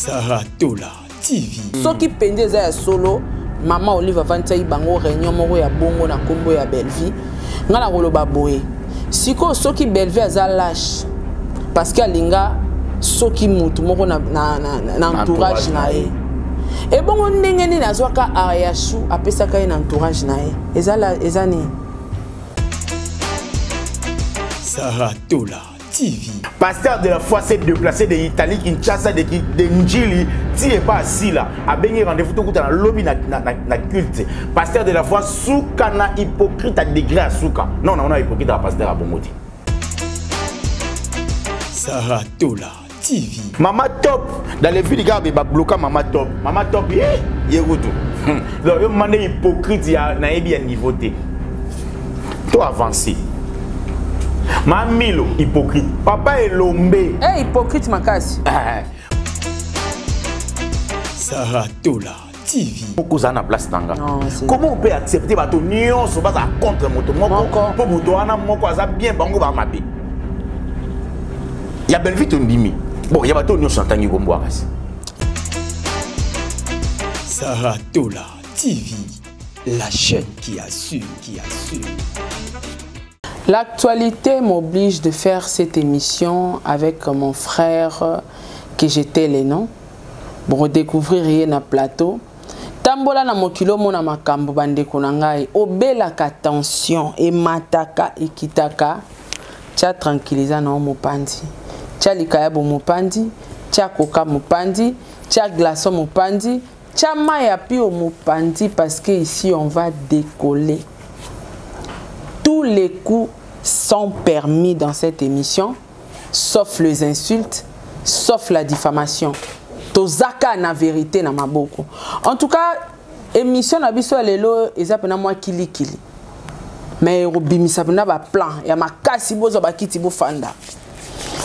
Sarah Tola TV. Soki mpenza eza ya solo, mama Olive avandisaki bango réunion moko ya bongo na nkombo ya Bellevue. Nga nakoloba boye, sikoyo soki Bellevue aza lâche parce que alinga soki mutu moko na, na, na, na entourage na ye, ebongo ndenge nini azwaka Ariachou apesaka ye na entourage na ye? Eza, eza nini? Sarah Tola TV. Pasteur de la foi s'est déplacé de Italie, Kinshasa, de, de Njili, ti et pas asila. Abengi rendez-vous tout na lobby na, na, na, na culte. Pasteur de la foi, souka na hypocrite à degré à souka. Non, non, on a hypocrite à pasteur à Bongoti. Sarah Tola TV. Mama Top, dans les villes, il ba bloquer Mama Top. Mama Top, ye, ye kutu. Donc, yo mande hypocrite ya na yebi ya niveau te. To avancer. Mamilo hypocrite. Papa Elombe. Eh hey, hypocrite makasi. Sarah Tola TV. Okoza na place nanga. Comment on peut accepter bato nyonso baza contre moto moko po moto wana moko aza bien bango ba mabe. Ya Bellevue tondimi. Bon, ya bato nyonso natangi kombo kasi. Sarah Tola TV, la chaîne qui assure, qui assure. L'actualité m'oblige de faire cette émission avec mon frère que j'étais le nom. Pour redécouvrir ye na plateau. Tambola na mokilo mona makambo bandeko na ngai, obelaka tension emataka ekitaka, tia tranquillisa na mopanzi, tia likayabo mopanzi, tia koka mopanzi, tia glaçon mopanzi, tia mai ya pio mopanzi, parce que ici on va décoller. Tous les coups sont permis dans cette émission, sauf les insultes, sauf la diffamation. Tozaka na vérité na maboko. En tout cas, émission na biso ya lelo eza pena mwa kilikili. Mais robimisa pena ba plan ya makasi bozo bakiti bofanda.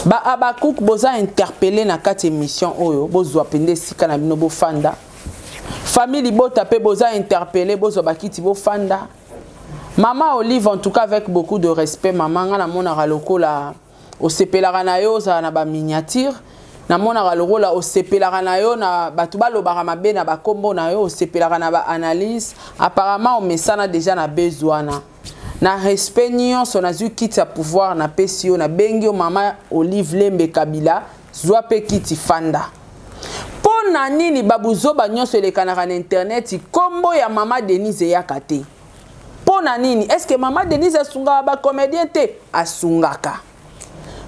Ba Abakouk boza interpellé na kati émission oyo bozwa pende sika na bino bofanda. Famille Libota pe boza interpellé bozwa bakiti bofanda. Maman Olive, en tout cas avec beaucoup de respect, maman nga na monaka lokola osepelaka na yo ozala na ba miniature, na monaka lokola osepelaka na yo na bato balobaka mabe na bakombo na yo, osepelaka na ba analyse. Apparemment omesana déjà na besoin wana. Na respect nyonso nazwi kiti ya pouvoir na pesi yo, na bengi yo mama Olive Lembe Kabila, zwa pe kiti fanda. Po na nini babuzoba nyonso elekanaka na internet kombo ya mama Denise eyaka te? Po na nini? Est-ce que mama Denise asungaka ba comédien te? Asungaka.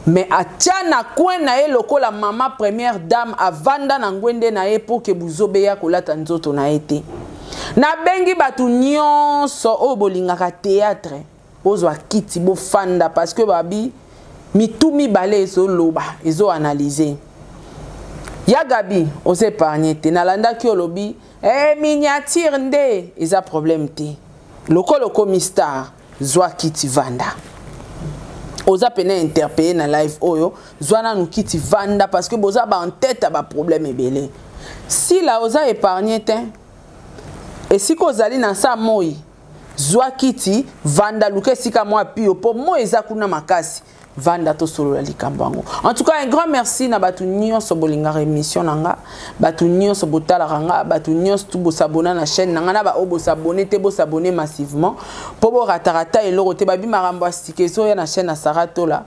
Mais atia na coin na ye lokola mama première dame avanda na ngwende na ye pour que buzobe ya kolata nzoto na ye te. Nabengi bato nyonso oyo bolingaka théâtre, bozwa kiti bofanda, parce que babi mitu mibale ezoloba, ezo analyser. Ya Gabi, oza épargné te. Nalandaki olobi, eh, miniature nde eza problème te. Lokolo komi star, zwa kiti vanda. Oza pene interpellé na live oyo, zwa nanu kiti vanda parce que boza ba en tête ba problème ebele. Si la oza épargné te, esika ozali na sa moi, zwa kiti vanda, luka esika mwa pio po moi eza kuna makasi. Vanda to solo la likambo yango. En tout cas, un grand merci na batu nyonso bolingaka émission na nga, batu nyonso botalaka nga, batu nyonso tout bosabona na chaîne na nga, na ba oyo bosabonner te, bosabonner massivement po borataka ta eloko te. Babi makambo ya sika ezoya na chaîne ya Sarah Tola.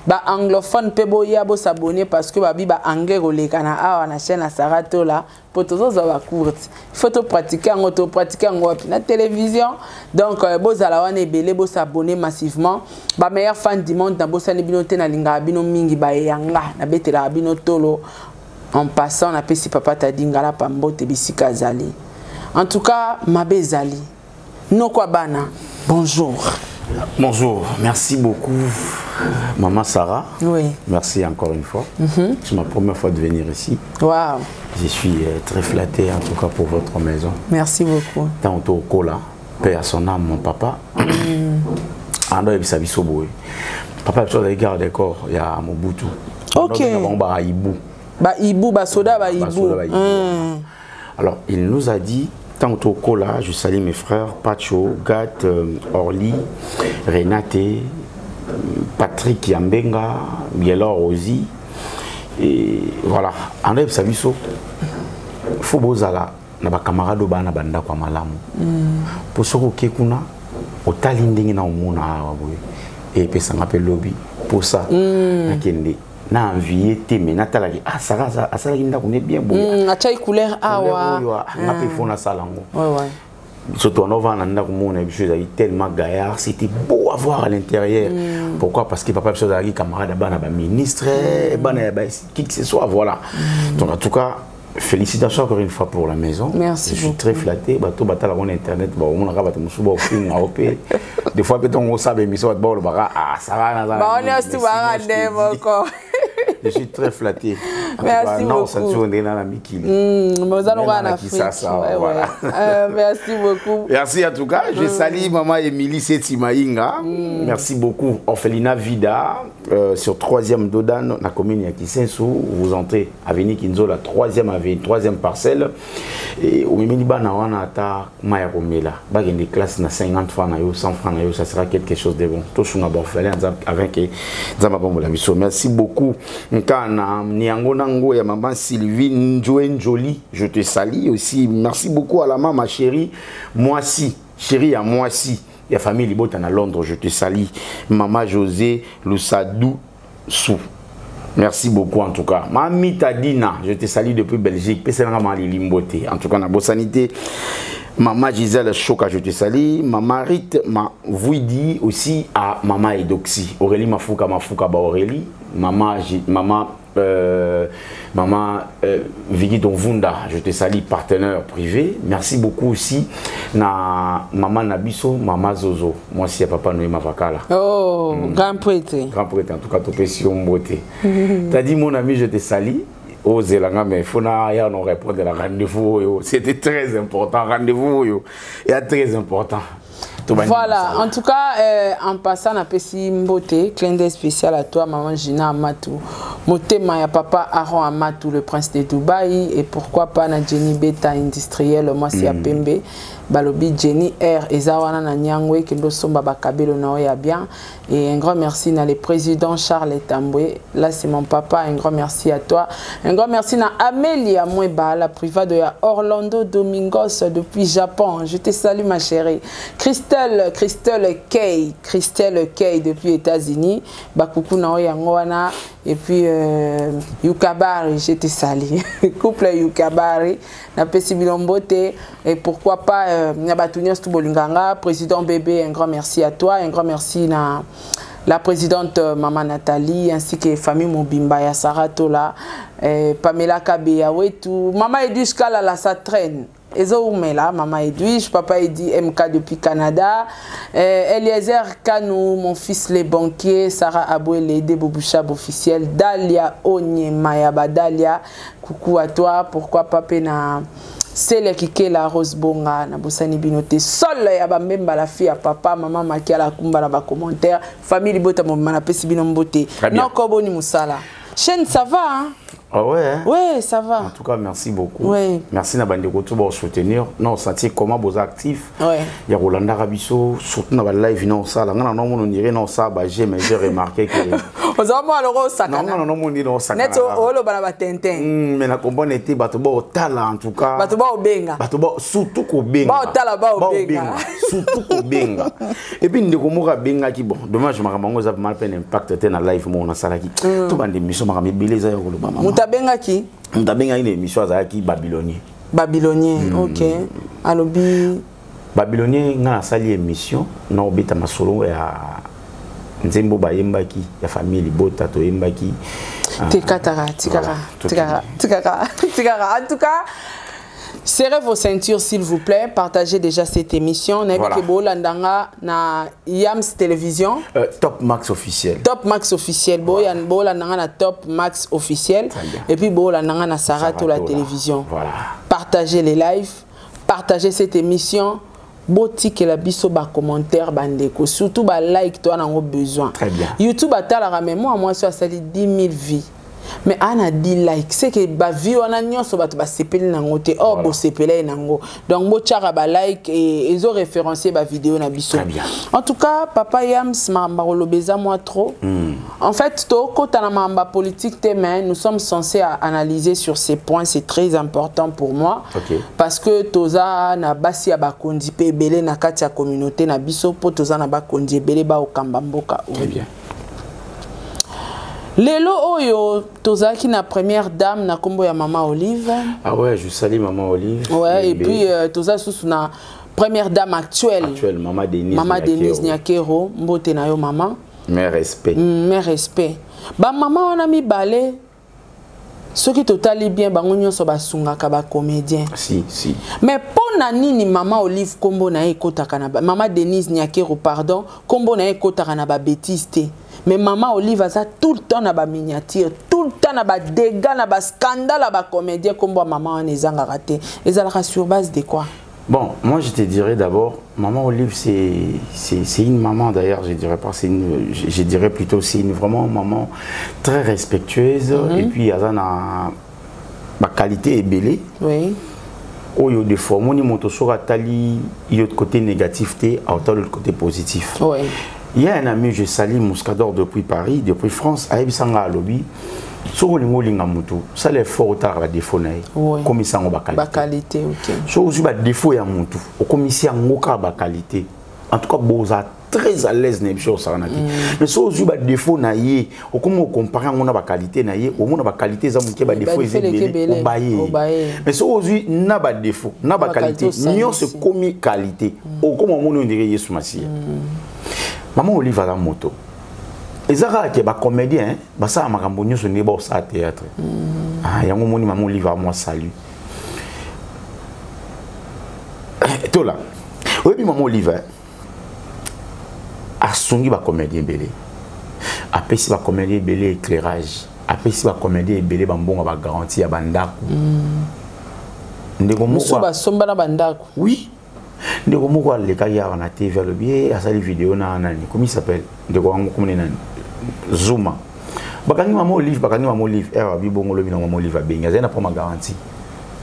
Ba anglophone pe boya bosabonner parce que babi ba anglais koleka na awa na chaîne ya Sarah Tola. Po tozozwa ba courte, il faut to pratiquer yango, to pratiquer yango wapi? Na télévision. Donc bozala wana ebele, bosabonner massivement. Ba meilleurs fans du monde na bosani bino te, na lingaka bino mingi, ba eyanga na betelaka bino tolo. En passant na pesi papa Tadi Ngala pambote bisika azali. En tout cas mabe ezali noko bana, bonjour. Bonjour, merci beaucoup Maman Sarah. Oui. Merci encore une fois. C'est ma première fois de venir ici. Wow. Je suis très flatté en tout cas pour votre maison. Merci beaucoup. Tantôt Kola, paix à son âme, mon papa. Ando ebisa biso boye. Papa biso azali garde corps ya Mobutu. Ok. Ando bango ba Ibu. Ba Ibu, ba soda ba Ba Ibu. soda ba Ibu. Alors, il nous a dit, tantôt Kola, je salue mes frères Pacho, Gat, Orly, Renate, Patrick Yambenga, Bielor Rosi. Et voilà, anayebisa biso fo bozala na bacamarade oyo baa na bandako ya malamu mpo soki oke kuna otali ndenge na omona awa boye epesanga mpe lobi mposa nakende na envie te, me natalaki, ah, Sara asalaki ndako ne bien boye. Atiaki couleur awa. Oyo nga mpe fo nasala yango. Ouais. Surtout en ovanda ndako moko na biso ezalaki tellement gaillard, c'était beau à voir à l'intérieur. Pourquoi? Parce que papa biso azalaki camarade ya bana baministre, bana ya qui que ce soit, voilà. Donc en tout cas, félicitations encore une fois pour la maison. Merci. Je suis beaucoup. Très flatté. Bato batala on internet, ba omonaka bato mosusu baofinga o pe des fois mpe ntongo osala émission, bato baolobaka: ah, Sara naza. Bango nyonso baka nde moko. Je suis très flatté. En Merci tout cas, non, beaucoup. sentir ndenge na mikili. Oza lokola na na Afrique. Kinshasa, Ouais. voilà. Merci beaucoup. Merci en tout cas. Je salue maman Émilie Setimainga. Merci beaucoup. Orphelina Vida, sur 3e Dodan, la commune ya Kisenso. Vous entrez avenue Kinzola, 3e avenue, 3e parcelle. Et omemeli bana wana ata maya komela. Bakende classe na 50 francs na yo, 100 francs na yo, ça sera quelque chose de bon. Tosunga ba orphelin avec Nzambe apambola biso. Merci beaucoup. Nkana Niango Nango ya maman Sylvie Njoe Njoli, je te salue aussi. Merci beaucoup à la maman chérie, moi-ci, chérie à moi-ci. Ya famille Libota na Londres, je te salue. Maman José Loussadou Sou. Merci beaucoup en tout cas. Mami Tadina, je te salue depuis Belgique. Peselanga Malili Mbote. En tout cas, na sanité. Maman Gisèle Choka, je te salue. Maman Rite Mavouidi aussi à Maman Edoxi. Aurélie Mafuka Mafuka ba Aurélie. Maman Vicky Donvunda, je te salue, partenaire privé. Merci beaucoup aussi na Maman Nabiso, Maman Zozo. Moi aussi, papa Noé Mavakala. Oh, grand prêtre. Grand prêtre, en tout cas, topesi yo mbote. T'as dit, mon ami, je te salue. Ozelanga, mais faut na ya non répondre à rendez-vous oyo. C'était très important, rendez-vous oyo. Et très important. Tobandi Voilà, mosala. En tout cas, en passant, napesi mbote, clin d'œil spécial à toi, maman Gina Amatou. Motema ya papa Aaron Amatou, le prince de Dubaï, et pourquoi pas na Jenny Beta industriel, moi c'est à Pembe. Balobi Jenny R, eza wana na Nyangwe, kendo somba bakabelo na ya bien. Et un grand merci na le président Charles Tamboué. Là, c'est mon papa, un grand merci à toi. Un grand merci na Amélia Mweba, la private de Orlando Domingos depuis Japon. Je te salue, ma chérie. Christelle, Christelle Kay, Christelle Kay depuis États-Unis. Bakuku na yango wana. Et puis, Yukabari, je te salue. Couple Yukabari, napesi bino mbote. Et pourquoi pas, na bato nyonso tu bolinganga, président bébé, un grand merci à toi. Un grand merci na la présidente Maman Nathalie, ainsi que famille Mobimba ya Sarah Tola, Pamela Kabeya Wetu, Maman Edwige Kalala, ça traîne. Ezo Oumela, Maman Edwige, Papa Edi MK depuis Canada, Eliezer Kanou, mon fils les banquiers, Sarah Abouele, Debobouchab officiel, Dalia Onye Mayaba, Dalia, coucou à toi, pourquoi pas pena Sele Kikela Rose Bonga, na bosani bino te, Sol ya bambemba, la fille à papa, maman Makia la kumba na ba commentaire, famille Libota mobima napesi bino mbote. Très bien. Noko boni musala. Chaîne, ça va, hein? Ah ouais, hein? Ouais, ça va. En tout cas, merci beaucoup. Merci na bandeko tout pour soutenir. Non, sentir comment vous actif. Il y a Rolanda Rabiso, surtout dans la live non ça. Là, non non on dirait non ça bah j'ai mais j'ai remarqué que Oza mo alors osaka. Non non non on dit non ça. Net olo bana ba tintin. Mais na comprendre était bato ba otala en tout cas. Bato ba obenga. Bato ba surtout ko benga. Ba otala ba obenga. Surtout ko benga. Et puis ndeko moko benga ki bon, dommage makambo za mal peine impact te na live mo na salaki. To bande mission makambo ebele za yo koloba mama. Mutu abengaki? Mutu abengaki na émission azalaki Babylonien. Babylonien, ok. Alobi? Babylonien, nga nasali émission na obeta masolo ya nzembo bayembaki ya famille Libota toyembaki. Tikataka, tikaka, tikaka, tikaka, tikaka. En tout cas, serrez vos ceintures, s'il vous plaît. Partagez déjà cette émission. Voilà. Bolandanga na Yams Télévision. Top Max officiel. Top Max officiel. Voilà. Bolandanga na Top Max officiel. Et puis bolandanga na Sarah Tola Télévision. Voilà. Partagez les lives. Partagez cette émission. Botikela biso ba commentaire bandeko, surtout ba like, toza nango besoin. Très bien. YouTube atalaka, mais moi moi so asali 10 000 vues. Mais ana 10 like, c'est que ba vie wana nyonso bato basepeli nango te. Or Voilà. bosepela ye nango, donc botiaka ba like et ezo référencier ba vidéo na biso. Très bien. En tout cas, papa Yams, makambo koloba eza mwa trop. En fait, tokota na makambo ya politique te, mais nous sommes censés à analyser sur ces points, c'est très important pour moi. Parce que toza na basi ya bakonzi mpe ebele na kati ya communauté na biso, mpo toza na bakonzi ebele baokamba mboka oyo. Très bien. Lelo oyo tozalaki na première dame na nkombo ya Mama Olive. Ah ouais, je salue Maman Olive. Ouais, et Bébé. puis toza susu na première dame actuelle. Actuelle, Maman Denise. Mama Nyakero. Denise Nyakero, mbote na yo mama. Mes respects. Mes respect. Bamama wana mibale, soki totali bien, bango nyonso basungaka bacomédien. Si, si. Mais mpo na nini Mama Olive, nkombo na ye ekotaka na Mama Denise Nyakero, pardon, nkombo na ye ekotaka na babêtises te, mais Mama Olive aza tout le temps na baminiature, tout le temps na badégâts, na bascandale ya bacomédien? Nkombo ya mama wana ezangaka te. Ezalaka sur base de quoi? Bon, moi je te dirais d'abord, Maman Olive, c'est une maman d'ailleurs, je dirais pas, c'est une, je dirais plutôt, c'est une vraiment maman très respectueuse. Et puis, elle a ma qualité ebele. Oyo des fois, moni moto soki atali yo côté négatif te, atali le côté positif. Il y a un ami, je salue Mouscador depuis Paris, depuis France, ayebisanga, alobi soki olingi olinga motu, sala effort otala badéfaut na ye, komisa yango baqualité. Baqualité, ok. Soki ozwi badéfaut ya motu, okomisi yango kaka baqualité, en tout cas boza très à l'aise na biso osala na te. Mais soki ozwi badéfaut na ye, okomi ocompare yango na baqualité na ye, omona baqualité eza moke, badéfaut eza ebele, obaye. Mais soki ozwi na badéfaut na baqualité nyonso ekomi qualité, okoma omoni on dirait Yesu Masiya. Mama Olive aza moto, eza kaka ke bacomédien basala makambo nyonso ndenge baosala théâtre. Ah, yango omoni Mama Olive amwa salut tola. Oyebi, Mama Olive asungi bacomédien ebele, apesi bacomédien ebele éclairage, apesi bacomédien ebele bambongo, bagarantie ya bandako. Ndeko moko basomba na bandako. Oui, ndeko moko alekaki awa na TV, alobi ye asali video na nani, comment il s'appelle, ndeko wango komone nani, Zuma. Bakangi Mama Olive, bakangi Mama Olive ere abi bongo. Lobi na Mama Olive abengi, azali na mpo ma garantie.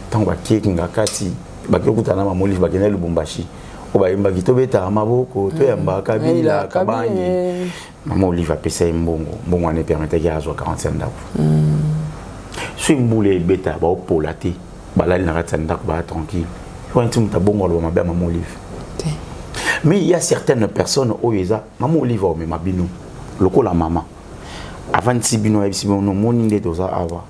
Ntango bakekinga kati, bake kokutana na Mama Olive, bakende Lubumbashi oyo bayembaki tobetaka maboko, toyambaka Kabila Kabangi. Mama Olive apesa ye mbongo, mbongo wana epermetaki azwa garantie ya ndako. So mbula ebeta, baopola te, balali na kati ya ndako, baya tranquille. Wana ti moto abongo aloba mabe ya Mama Olive. Mais il y a certaines personnes oyo eza Mama Olive aomema bino lokola mama, avandisi bino, ayebisi bino: nomoni nde toza awa,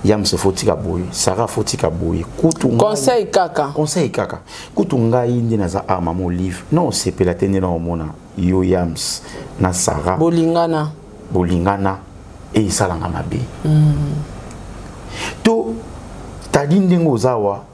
Yamso fotika boye, Sara fotika boye, kutu conseil kaka. Conseil kaka. Kutu ngai nde naza awa, Mama Olive na osepela te nde na omona yo Yams na Sara bolingana. Bolingana e esalanga mabe. To tadi ndenge oza awa,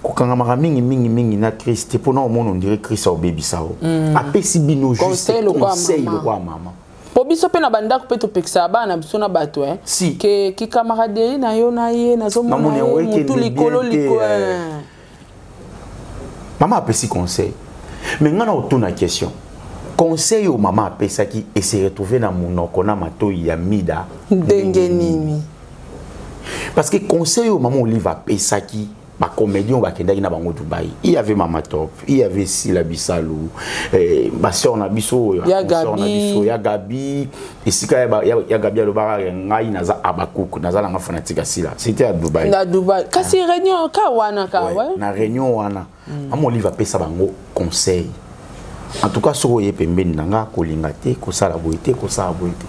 kokangamaka mingi mingi mingi na Christ te, mpona omona on dirait Christ aobebisa o. Apesi bino juste conseil lokola mama. Po biso mpe na bandako mpe topekisaka bana na biso na bato Si. ke kicamaraderie na yo na ye, nazomona ye motu likolo likolo. Mama apesi conseil, mais ngai na otuna question: conseil oyo mama apesaki ese retrouve na monoko na matoi ya Mida ndenge nini? Parce que conseil oyo Mama Olive apesaki bacomédien oyo bakendaki na bango Dubai, il y avait Mama Top, il y avait Sila Bisalu, basœur na biso oyo, Ya consœur na Gabi. biso ya Gabi. Esika ya Gabi alobaka: ngai naza Abakouk, naza nanga fanatique ya Sila. C'était à Dubai. Na Dubai, kasi réunion ka wana ka. Ouais, ouais. Na réunion wana, Mama Olive apesa bango conseil: en tout cas soki oye pembeni na nga, kolinga te, kosala boye te, kosala boye te.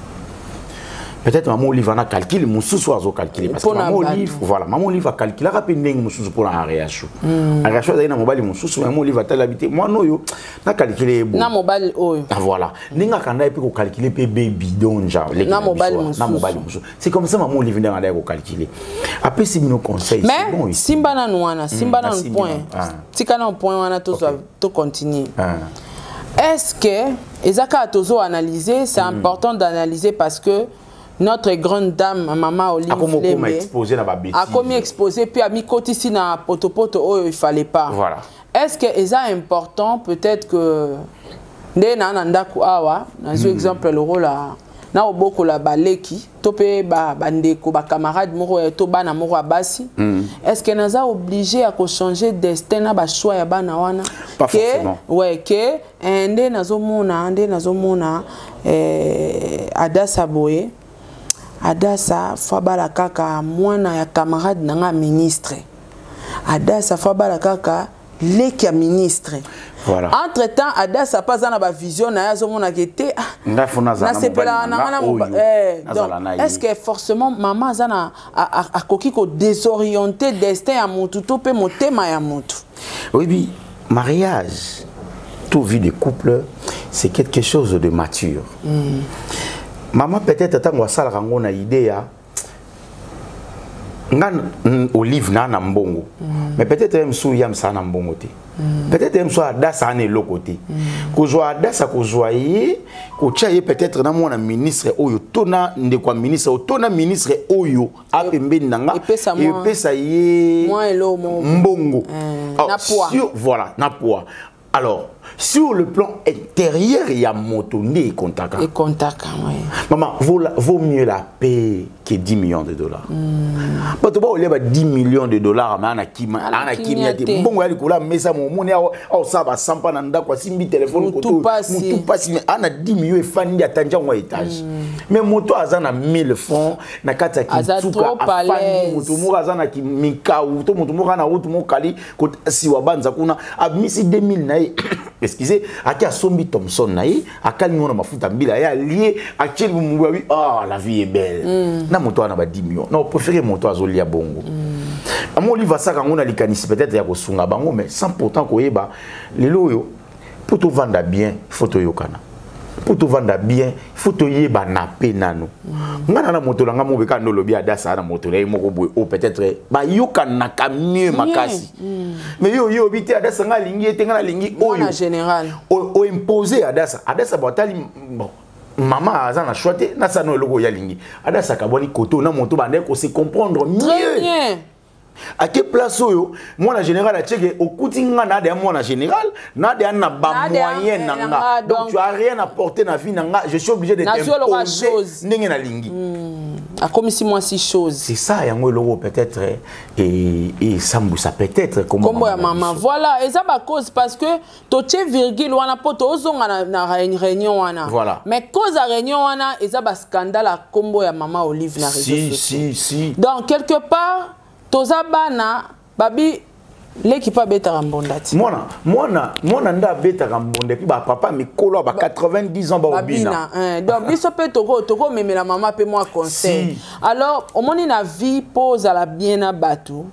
Peut-être Mama Olive ana calcul mosusu azocalcule, parce que Mpona Mama bato. Olive, voilà, Mama Olive acalculaka mpe ndenge mosusu mpona Ariasho. Ariasho azali na mobali mosusu. Mama Olive atalabi te mwana oyo nacalcule ye boye Na mobali oyo. Ah, voilà, ndenge akanda ye mpe kocalcule mpe bebidonja. Na mobali mosusu. Na mobali mosusu. C'est comme ça Mama Olive ndenge andaki kocalcule, apesi bino conseil, c'est Mais bon ici. simba nanu wana, simba nanu Nasimbi point. nanu. Ah. Tika nanu point wana, tozwa, tocontinue. Ah. Est-ce que eza kaka tozo-analyser? C'est important d'analyser parce que notre grande dame Mama Olive Akomi okoma Lembe exposé na babêtise. Akomi exposé, puis amikotisi na potopoto oyo il fallait pas. Voilà. Est-ce que eza important? Peut-être que nde na ndako awa, nazwi exemple le rôle ya Na obokola baleki to mpe bandeko, bacamarade moko to bana moko ya basi, est ce que naza obligé ya kochanger destin na bachoix ya bana wana? Pas ke, forcément. Ouais, ke nde nazomona Adasa boye, Adasa faut abala kaka mwana ya camarade na nga ministre, Adasa faut abala kaka leki ya ministre. Voilà. Entre temps Adasa mpe aza na bavision na ye, azomonaka ete ah, Ngai faut nazala na nasepelaka mobali na nga na na nga oyo, donc nazala na ye. est ce que forcément mama aza na akoki kodésorienter destin ya motu to mpe motema ya motu? Oui, mariage, toute vie de couple, c'est quelque chose de mature. Maman peut-être ntango asalaka yango na idée ya nga Olive na mbongo, mais peut-être ye mosusu ya mosala na mbongo te, peut-être ye mosusu Adasa na eloko te. Kozwa Adasa, kozwa ye, kotia ye peut-être na mwana ministre oyo to na ndeko ya ministre oyo to na ministre oyo apembeni na nga, Epesa epesa ye mwa eloko moko. mbongo. Alors, na poids. Voilà, na poids. Alors, sur le plan intérieur ya moto nde ekontaka. Ekontaka, ouais. Maman, vaut mieux la paix que 10 millions de dollars. Bato baolia ba 10 millions de dollars, mais ana kima, Ana ana kimia kimia te. te. Mbongo ya likolo ya mesa, momoni aosala basampa na ndako, asimbi telefone Mutu koto, pasi. mutu pasi, mais ana 10 millions efandi, atandi yango étage. Mais moto aza na 1000 francs na kati ya Aza Kinsuka, trop à afandi, l'aise. moto moko aza na mikau to moto moko aza na route mokali siwa banza kuna, abimisi 2000 na ye, excusez, ake asombi Thomson na ye, akalingi ngo na mafuta mbila ye, alie, atieli mobu, abi: "Ah, la vie est belle." Na moto wana ba 10 millions, non, préféré moto azolia bongo. Amo Olive asaka yango na likanisi peut-être ya kosunga bango, mais sans pourtant koyeba lelo oyo, mpo tovanda bien, faut toyokana. Mpo tovanda bien, faut toyebana mpe nano. Nga na moto na nga moko kaka nde olobi, Adasa na moto na ye moko boye oyo peut-être bayokanaka mieux makasi, mais yo oyebi te Adasa nga alingi ye te, nga nalingi oyo. Mwana général. Oimpose Adasa. Adasa bo atali, bon, mama aza na choix te, nasala no eloko oyo alingi. Adasa akabwani koto na moto bandeki kose comprendre Très mieux. bien. Ake place oyo mwana général atieke, okuti nga na adeya mwana général na adeya na bamoyen na nga, donc tu as rien apporté na vie na nga, je suis obligé de t'imposer ndenge nalingi. Akomisi mwasi chose. C'est ça, yango eloko peut-être esambwisa peut-être kombo ya mama. Voilà, eza bacause, parce que totie virgule wana mpo tozonga na réunion wana. Voilà. Mais cause ya réunion wana eza bascandale ya kombo ya mama Olive na réseau si, sociaux. Si, si. Donc quelque part toza bana babi, leki mpe abetaka mbonda ti. Mwana nde abetaka mbonda, et puis bapapa mikolo ya ba 90 ans baobina. Donc biso mpe tokomemela mama mpe mwa conseil. Si. Alors omoni, na vie, mpo ozala bien na bato,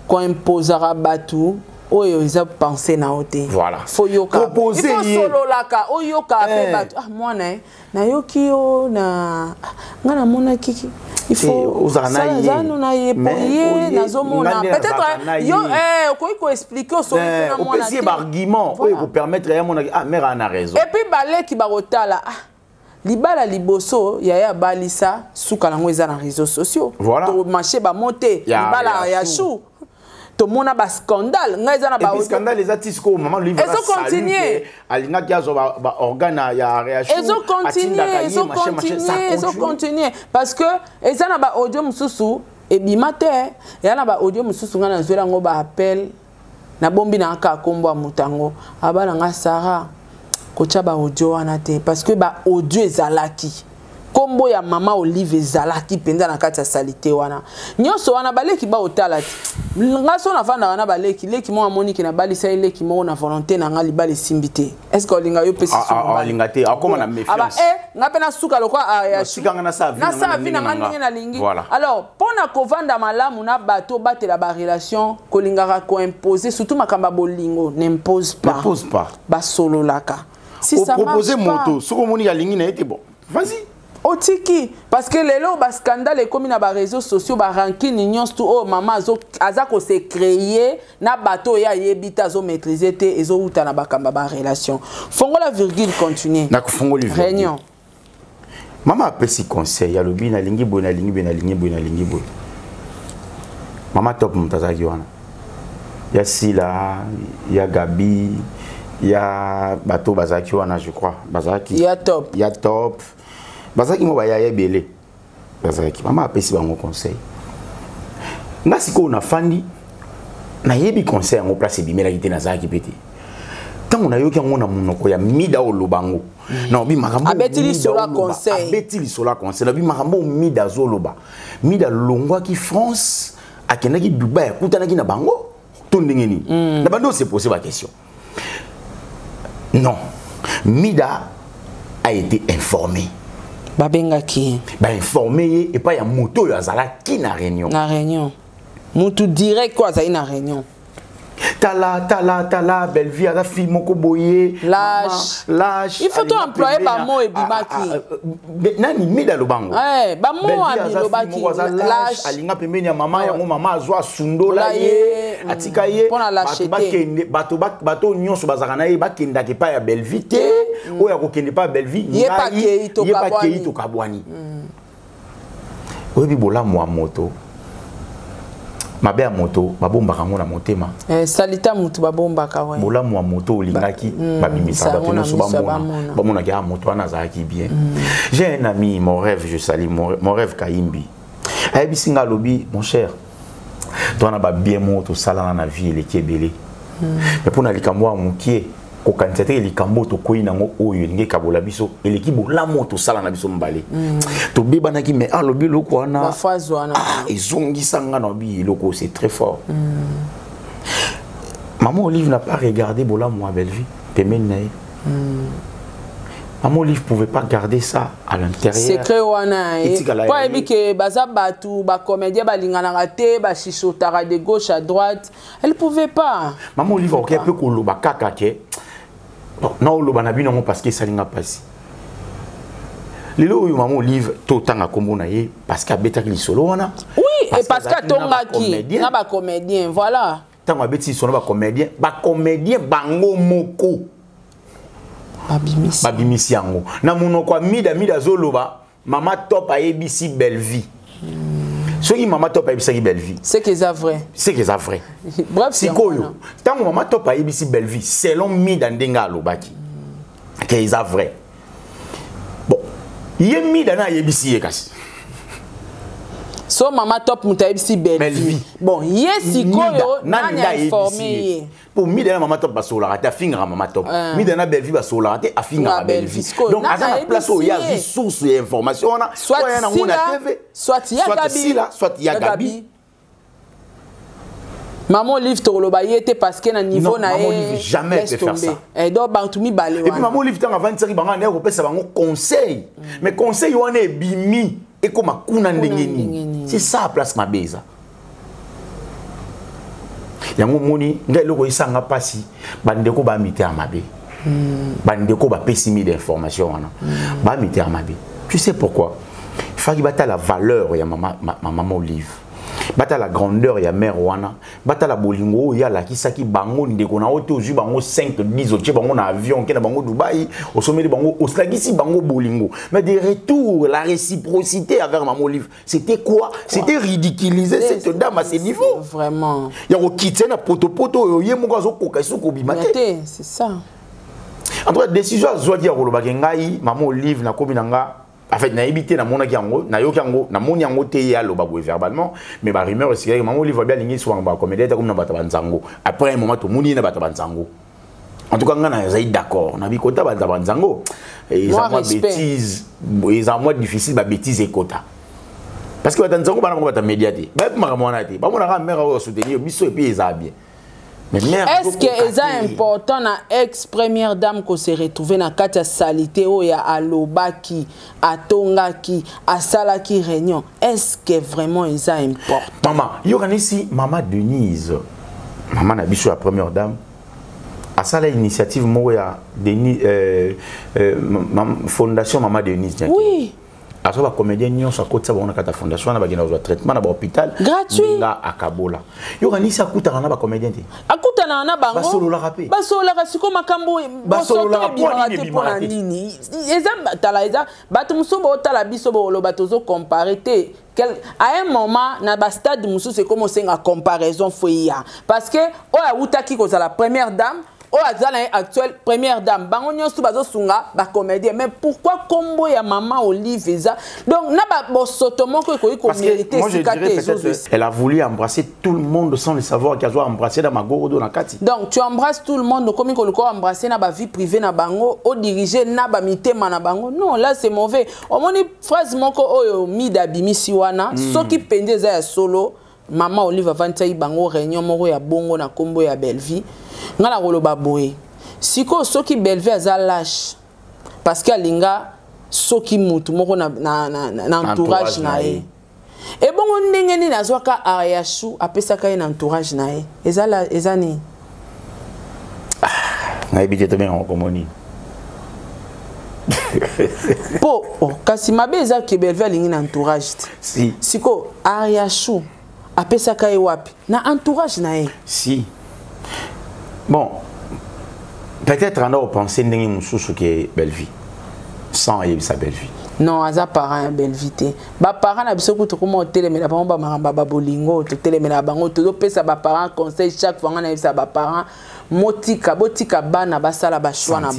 koimposaka bato oyo eza pensée na yo te. Voilà. Faut yoka. Proposer Il faut ye. sololaka, oyokaka mpe bato: "Ah, mwana nayoki yo na nga namonaki, il faut Ozala na ye. zano na ye po ye nazomona." Peut-être yo okoki koexpliquer, osoli mpe na mwana. Opesi ye baargument oyo ekopermettre ye amonaki: "Ah, mère ana raison." Et puis baleki bakotala: "Ah, libala liboso yaya abalisa, suka nango eza na réseaux sociaux." Voilà. Tomarché bamo te, libala ya chou, tomona bascandale, ngai eza na Scandale eza ti sikoyo mama Olive Ezocontinue. alingaki azwa baorgane ya réaction. Ezocontinue, ezocontinue, ezocontinue, parce que eza na baaudio mosusu ebima te, eza na baaudio mosusu ngai nazweli yango, baappel nabombi na kaka nkombo ya moto yango, abala nga: "Sara, kotya baaudio wana te," parce que baaudio ezalaki nkombo ya mama Olive ezalaki mpenza na kati ya saleté wana nyonso wana. Baleki baotala ti nga so navandaka na baleki, leki moko amoniki nabalisa ye leki moko na volonté na nga, libala esimbi te. Est ce que olinga yo pesi? Alinga te, akoma na méfiance. Nga mpe nasuka lokwa Nasala vie na nga ndenge nalingi. Alors mpo na kovanda malamu na bato, obatela barelation, kolingaka koimpose, surtout makambo ya bolingo, n'impose pas. N'impose pas. Basololaka. Si ça marche moto, soki omoni alingi na ye te, bon, vas-y. Otiki, parce que lelo bascandale ekomi na baréseaux sociaux, barancune nyonso tu oyo mama aza kose créer na bato oyo ayebi te, azomaîtrise te, ezowuta na bakambo ya barelation. Fongola virgule, continue. Nakofongoli. Réunion. Mama apesi conseil, alobi: "Nalingi boye, nalingi boye, nalingi boye, nalingi boye." Mama Top, moto azalaki wana ya Sila, ya Gabi, ya bato bazalaki wana, je crois bazalaki Ya Top. Ya Top. Bazalaki mwa bayaya ebele, bazalaki. Mama apesi bango conseil. Nga sikoyo nafandi, nayebi conseil yango place ebimelaki te, nazalaki mpe te. Ntango nayoki yango na monoko ya Mida, oloba yango, naobi makambo. Abeti lisolo ya conseil. Abeti lisolo ya conseil. Naobi makambo oyo Mida azoloba. Mida alongwaki France, akendaki Dubai, akutanaki na bango to ndenge nini? Na bandi ose pose baquestion. Non, Mida a été informé. Babengaki ye. Bainforme ye epai ya moto oyo azalaki na réunion. Na réunion, mutu direct oyo azali na réunion. Tala, tala, tala, Bellevie aza fille moko boye. Lâche. Lâche. Il faut to employer bamots ebimaki. Nani, Mida lobango. Bamots abilobaki. Lâche, alinga pembeni ya mama yango, mama azwa, asundola ye, atika ye. Bato bakende, bato nyonso bazalaka na ye bakendaka epai ya Bellevie te. Oyo akokende epai ya Bellevie, ngai ye bakei, tokabwani. Oyebi, bolamu ya moto, mabe ya moto babombaka yango na motema. Salita motu babombaka we. Bolamu ya moto olingaki, babimisaka, bato nyonso bamona, bamonaki ya moto wana azalaki bien. J'ai un ami, mon rêve, je salue mon rêve Kayimbi, ayebisi nga, alobi: "Mon cher, to wana babien moko tosalana na vie eleki ebele, mais mpona likambo ya mokie, kokanisa te likambo oyo tokwei nango oyo elingi ekabola biso eleki bolamu oyo tosala na biso mibale." Tobebanaki, mais alobi eloko wana ezongisa nga na bi eloko, c'est très fort. Maman Olive n'a pas regardé bolamu ya Bellevue pembeni na ye. Maman Olive pouvait pas garder ça à l'intérieur. Secret wana po ayebi ke baza bato bacomédien, balinganaka te, bachichotaka de gauche à droite. Elle pouvait pas. Maman Olive akoki mpe koloba kaka ke na oloba na bino yango parce que esalinga mpasi. Lelo oyo Mama Olive, totanga nkombo na ye parce que abetaki lisolo wana. Oui, et parce que atongaki na bacomédien, voilà. Ntango abeti lisolo na bacomédien, bacomédien bango moko babimisi yango na monoko ya Mida. Mida azoloba Mama Top ayebisi Bellevie. Soki Mama Top ayebisaki Bellevie, c'est que eza vrai. C'est que eza vrai. Bref. Sikoyo ntango Mama Top ayebisi Bellevie, selon Mida ndenge alobaki ke eza vrai, bon, ye Mida na ayebisi ye kasi. So Mama Top moto ayebisi Bellevie, bon, ye sikoyo nani ainforme ye? Po Mida na Mama Top basololaka te, afingaka Mama Top. Mida na Bellevie basololaka te, afingaka Bellevie. Donc aza na place oyo ye azwi source ya information wana. Soit ya nango na TV, soit ya Gabi, Sila, soit ya Gabi. Maman Olive, tokoloba ye te parce que na niveau na ye jamais peut faire ça. Eh, donc bantu mibale wana. Et puis Maman Olive, ntango avandisaki bango, ande kopesa bango conseil, mais conseil wana ebimi, ekoma kuna ndenge nini? C'est ça place mabe eza. Yango moni ngai eloko esanga mpasi, bandeko bamite ya mabe, bandeko bapesi mi d'information wana, bamite ya mabe. Tu sais pourquoi? Faki batala valeur ya mama, ma, mama Olive, batala grandeur ya mare wana, batala bolingo oyo alakisaki bango. Ndeko na yo te, ozwi bango 5, 10, otie bango na avion, oke na bango Dubai, osomeli bango, osalakisi bango bolingo, mais de retour, la réciprocité avec Mama Olive, c'était quoi? C'était ridiculiser cette dame à ce niveau. Vraiment. Ya kokitisa na potopoto oyo ye moko azokoka esoki kobima te. C'est ça. En tout cas, décision azwaki ya kolobaki ngai Mama Olive nakomi na nga, en fait nayebi te, namonaki yango, nayoki yango, namoni yango te, ye aloba boye verbalement, mais barumeur esikaki Mama Olive abi alingi swanga bacomédien te, komi na bato banzango. Après un moment, tomoni ye na bato banzango. En tout cas, nga nazali d'accord na bikota bato banzango, eza mwa bêtise, eza mwa difficile, babêtise ekota parce que bato nzango bana bango bato média te, bayebi makambo wana te, bamonaka mare oyo soutenir biso, et puis eza bien. Est-ce que eza important na ex première dame ko se retrouver na kati ya salité oyo alobaki, atongaki, asalaki réunion? Est-ce que vraiment eza important? Mama, yokanisi Mama Denise, mama na biso ya première dame, asala initiative moko ya Denis, fondation Mama Denise. Azwa bacomédien nyonso, akotisa bango na kati ya fondation wana, bakenda kozwa traitement na bahôpital. Gratuit. Nga akabola. Yokanisi akutaka na bacomédien te? Akutanaka na bango. Basololaka mpe. Basololaka. Sikoyo makambo Basololaka ebimaka te mpona nini? Eza tala, eza bato mosusu bootala biso, boloba tozocompare te. À un moment, na bastade mosusu ekoma osenga comparaison, fo eya parce que oyo awutaki kozala première dame. Oyo aza na ye actuelle première dame, bango nyonso bazosunga bacomédien. Mais pourquoi kombo ya mama Olive eza donc na bosoto moko ekoki komérite esika te ezozwa? Elle a voulu embrasser tout le monde sans le savoir qu'azwa embrasser na magorodo na kati. Donc tu embrasses tout le monde, okomi koluka embrasser na bavie privée na bango, odirige na bamitema na bango. Non, là c'est mauvais. Omoni phrase moko oyo Mida abimisi wana, soki mpenza eza ya solo, mama Olive avandisaki bango réunion moko ya bongo na nkombo ya Bellevie, ngai na koloba boye: sikoyo soki Bellevie aza lâche parce que alinga soki mutu moko na entourage na ye, ebongo ndenge nini azwaka Ariashu, apesaka ye na entourage na ye? Eza nini? Nayebi te, tobenga kombo nini. Mpo oh, kasi mabe eza ke Bellevie alingi na entourage te. Si. Sikoyo Ariashu apesaka ye wapi na entourage na ye? Si, bon, peut-être anda opense ndenge mosusu ke Bellevie sans ayebisa Bellevie. Non, aza parent ya Bellevie te. Baparent na biso kutu koma otelemela bango, bamakambo ya babolingo totelemela bango, tozopesa baparent conseil chaque fois. Nga nayebisa baparent: motika, botika bana basala bachoix na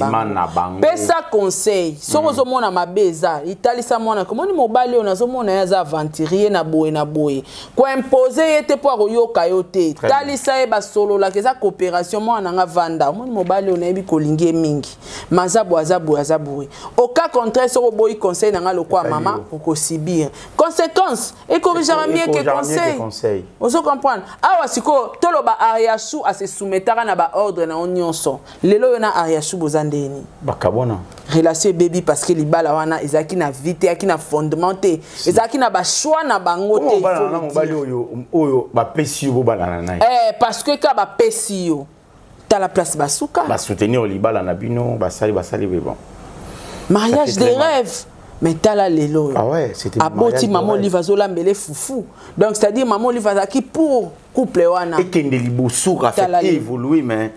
bango. Pesa conseil soki ozomona mabe eza, italisa mwana komoni mobali oyo nazomona ye aza aventurier na boye na boye. Koimpose ye te mpo akoyoka yo te. Talisa ye, basololaka, eza coopération. Mwana nanga vanda, omoni mobali oyo nayebi kolingi ye mingi, ma aza boye, aza boye, aza boye. Au cas contraire, soki oboyi conseil na nga lokwa mama, okosubir conséquence. Ecorrigeaka mieux que conseil. Ozo comprendre? Awa sikoyo toloba Ariashu ase soumettaka na baordre na yo nyonso. Lelo oyo na Ariashu boza ndeni? Bakabona. Relation ebebi parce que libala wana ezalaki na vie te, eyaki na fondement te, ezalaki na bachoix na bango te. Mobali oyo, oyo bapesi yo, bobalana na ye. Eh, parce que ka bapesi yo, tala place basuka. Basoutenir libala na bino, basali basali, bon. Mariage des rêves, mais tala lelo. Ah ouais, aboti, mama Olive azolambele fufu. Donc c'est à dire mama Olive azalaki pour couple wana ekende liboso, évoluer, mais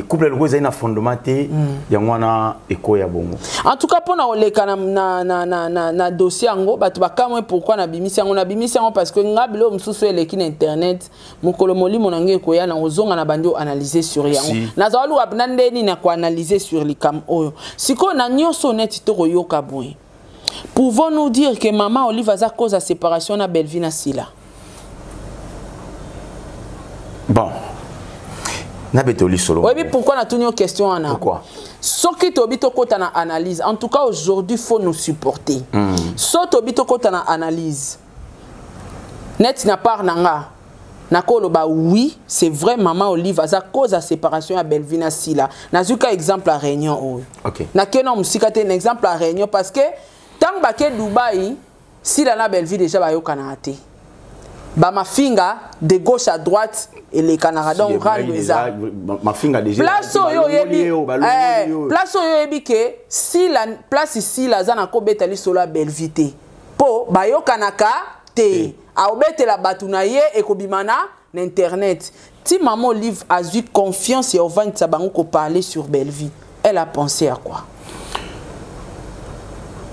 couple loko ezali na fondement te, yango wana ekoya bongo. En tout cas, mpona koleka na dossier yango, bato bakamwe pourquoi nabimisi yango. Nabimisi yango parce que nga biloko mosusu eleki na internet, mokolo molimo na ngai ekoya na kozonga na bandi oanalyse sur yango. Nazala luka mpena ndeni na koanalyse sur likambo oyo. Sikoyo na nyonso neti tokoyoka boye, pouvons-nous dire que mama Olive aza cause ya séparation na Bellevie na Sila? Bon, nabeta lisolo. Oyebi pourquoi natuni yo question wana? Pourquoi? Soki tobi tokɔta na analyse, en tout cas aujourd'hui faut nous supporter. So tobi tokɔta na analyse neti na part na nga, nakoloba oui, c'est vrai, mama Olive aza cause ya séparation ya Bellevie na Sila. Nazwi ka exemple ya réunion oyo. Nakei na mosika te, na exemple ya réunion, parce que ntango bake Dubai, Sila na Bellevie déjà bayokanaka te, bamafinga de gauche à droite elekanaka. Donc rando eza place oyo oyebi, place oyo oyebi ke Sila, place Sila aza na kobeta lisolo ya Bellevie te, mpo bayokanaka te, aobetela bato na ye, ekobima na internet. Ti mama Olive azwi confiance ya ovandisa bango koparler sur Bellevie, elle a pensé à quoi?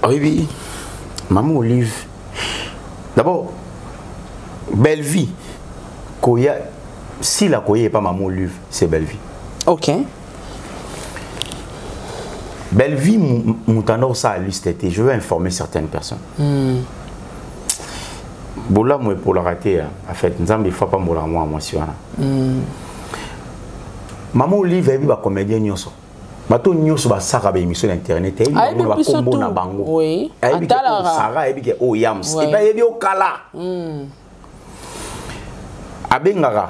Oyebi mama Olive, d'abord Bellevie koya, Sila koya epa mama Olive, c'est Bellevie. Bellevie moto anda osala liste te. Je veux informer certaines personnes. Bolamu epolaka te. En fait, Nzambe efa pambolaka mwana mwasi wana. Mama Olive ayebi bacomédien nyonso, bato nyonso basaka baémission na internet, ayebi bango na bakombo na bango. Ayebi ke Sara, ayebi ke oyo Yams, epe ayebi okala. Abengaka